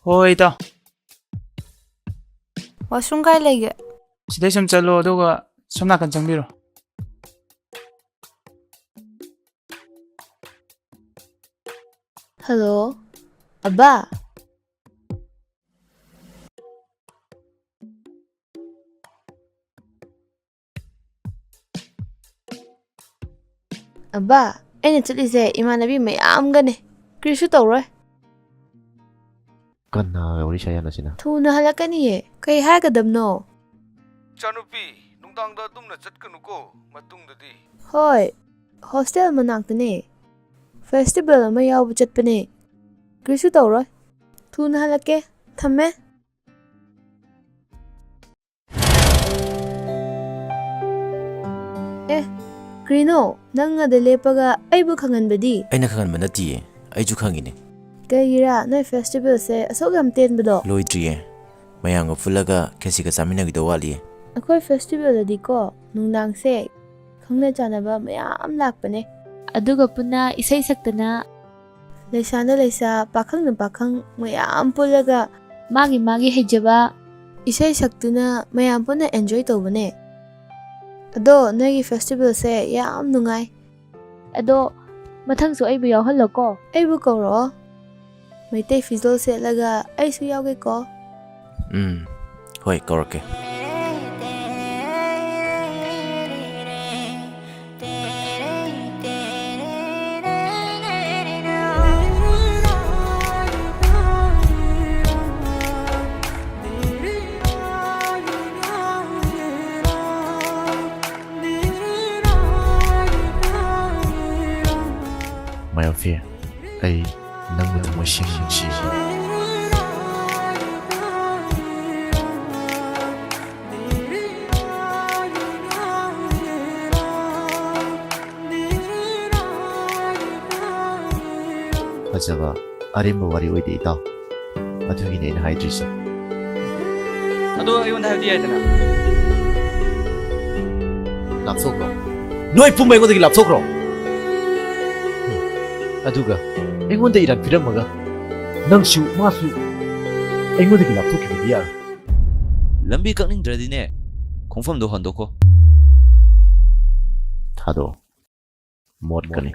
ꯍꯣꯏ, ꯏꯇꯥꯎ꯫ Washroom ꯀꯥꯏ ꯂꯩꯒꯦ? ꯁꯤꯗꯩ ꯁꯨꯝ ꯆꯠꯂꯣ, ꯑꯗꯨꯒ ꯁꯣꯝ ꯅꯥꯀꯟ ꯆꯪꯕꯤꯔꯣ꯫ Hello, ꯑꯕꯥ꯫ ꯑꯕꯥ, ꯑꯩꯅ ꯆꯠꯂꯤꯁꯦ ꯏꯃꯥꯟꯅꯕꯤ ꯃꯌꯥꯝꯒꯅꯦ, ꯀꯔꯤꯁꯨ ꯇꯧꯔꯣꯏ꯫ ꯀꯅꯥꯒ ꯋꯥꯔꯤ ꯁꯥ ꯌꯥꯅꯣ ꯁꯤꯅ? ꯊꯨꯅ ꯍꯜꯂꯛꯀꯅꯤꯌꯦ꯫ ꯀꯩ ꯍꯥꯏꯒꯗꯕꯅꯣ? ꯏꯆꯥꯅꯨꯄꯤ, ꯅꯨꯡꯗꯥꯡꯗ ꯇꯨꯝꯅ ꯆꯠꯀꯅꯨꯀꯣ, ꯃꯇꯨꯡꯗꯗꯤ꯫ ꯍꯣꯏ, ꯍꯣꯁꯇꯦꯜ ꯃꯅꯥꯛꯇꯅꯦ꯫ ꯐꯦꯁꯇꯤꯚꯦꯜ ꯑꯃ ꯌꯥꯎꯕ ꯆꯠꯄꯅꯦ꯫ ꯀꯔꯤꯁꯨ ꯇꯧꯔꯣꯏ꯫ ꯊꯨꯅ ꯍꯜꯂꯛꯀꯦ꯫ ꯊꯝꯃꯦ꯫ ꯑꯦ, ꯀ꯭ꯔꯤꯅꯣ? ꯅꯪ ꯑꯗ ꯂꯦꯞꯄꯒ ꯑꯩꯕꯨ ꯈꯪꯍꯟꯕꯗꯤ? ꯑꯩꯅ ꯈꯪꯍꯟꯕ ꯅꯠꯇꯤꯌꯦ, ꯑꯩꯁꯨ ꯈꯪꯉꯤꯅꯦ꯫ ꯀꯩꯒꯤꯔꯥ ꯅꯣꯏ ꯐꯦꯁꯇꯤꯚꯦꯜꯁꯦ ꯑꯁꯨꯛ ꯌꯥꯝ ꯇꯦꯟꯕꯗꯣ? ꯂꯣꯏꯗ꯭ꯔꯤꯌꯦ, ꯃꯌꯥꯝꯒ ꯄꯨꯜꯂꯒ ꯈꯦꯆꯤꯒ ꯆꯥꯃꯤꯟꯅꯈꯤꯗꯧ ꯋꯥꯠꯂꯤꯌꯦ꯫ ꯑꯩꯈꯣꯏ ꯐꯦꯁꯇꯤꯚꯦꯜꯗꯗꯤꯀꯣ, ꯅꯨꯡꯗꯥꯡꯁꯦ ꯈꯪꯅ ꯆꯥꯟꯅꯕ ꯃꯌꯥꯝ ꯂꯥꯛꯄꯅꯦ꯫ ꯑꯗꯨꯒ ꯄꯨꯟꯅ ꯏꯁꯩ ꯁꯛꯇꯅ, ꯂꯩꯁꯥꯅ ꯂꯩꯁꯥ, ꯄꯥꯈꯪꯅ ꯄꯥꯈꯪ ꯃꯌꯥꯝ ꯄꯨꯜꯂꯒ ꯃꯥꯒꯤ ꯃꯥꯒꯤ ꯍꯩꯖꯕ ꯏꯁꯩ ꯁꯛꯇꯨꯅ ꯃꯌꯥꯝ ꯄꯨꯟꯅ ꯑꯦꯟꯖꯣꯏ ꯇꯧꯕꯅꯦ꯫ ꯑꯗꯣ ꯅꯣꯏꯒꯤ ꯐꯦꯁꯇꯤꯚꯦꯜꯁꯦ ꯌꯥꯝ ꯅꯨꯡꯉꯥꯏ꯫ ꯑꯗꯣ ꯃꯊꯪꯁꯨ ꯑꯩꯕꯨ ꯌꯥꯎꯍꯜꯂꯣꯀꯣ꯫ ꯑꯩꯕꯨ ꯀꯧꯔꯛꯑꯣ꯫ ꯃꯩꯇꯩ ꯐꯤꯖꯣꯜ ꯁꯦꯠꯂꯒ ꯑꯩꯁꯨ ꯌꯥꯎꯒꯦꯀꯣ꯫ ꯎꯝ, ꯍꯣꯏ, ꯀꯧꯔꯛꯀꯦ꯫ ꯃꯥꯌꯣꯛꯐꯤ, ꯑꯩ ꯅꯪꯕꯨ ꯊꯃꯣꯏ ꯁꯦꯡꯅ ꯅꯨꯡꯁꯤ꯫ ꯐꯖꯕ ꯑꯔꯦꯝꯕ ꯋꯥꯔꯤ ꯑꯣꯏꯗꯦ, ꯏꯇꯥꯎ꯫ ꯑꯗꯨꯒꯤꯅꯦ ꯑꯩꯅ ꯍꯥꯏꯗ꯭ꯔꯤꯁꯦ꯫ ꯑꯗꯣ ꯑꯩꯉꯣꯟꯗ ꯍꯥꯏꯕꯗꯤ ꯌꯥꯏꯗꯅ꯫ ꯂꯥꯞꯊꯣꯛꯈ꯭ꯔꯣ꯫ ꯅꯣꯏ ꯄꯨꯝꯕ ꯑꯩꯉꯣꯟꯗꯒꯤ ꯂꯥꯞꯊꯣꯛꯈ꯭ꯔꯣ꯫ ꯑꯗꯨꯒ ꯑꯩꯉꯣꯟꯗ ꯏꯔꯥꯟ ꯄꯤꯔꯝꯃꯒ ꯅꯪꯁꯨ ꯃꯥꯁꯨ ꯑꯩꯉꯣꯟꯗꯒꯤ ꯂꯥꯞꯊꯣꯛꯈꯤꯕꯗꯤ ꯌꯥꯔꯣꯏ꯫ ꯂꯝꯕꯤ ꯀꯛꯅꯤꯡꯗ꯭ꯔꯗꯤꯅꯦ, ꯈꯣꯡꯐꯝꯗꯣ ꯍꯣꯟꯗꯣꯛꯈꯣ꯫ ꯊꯥꯗꯣꯛꯑꯣ꯫ ꯃꯣꯠꯀꯅꯤ꯫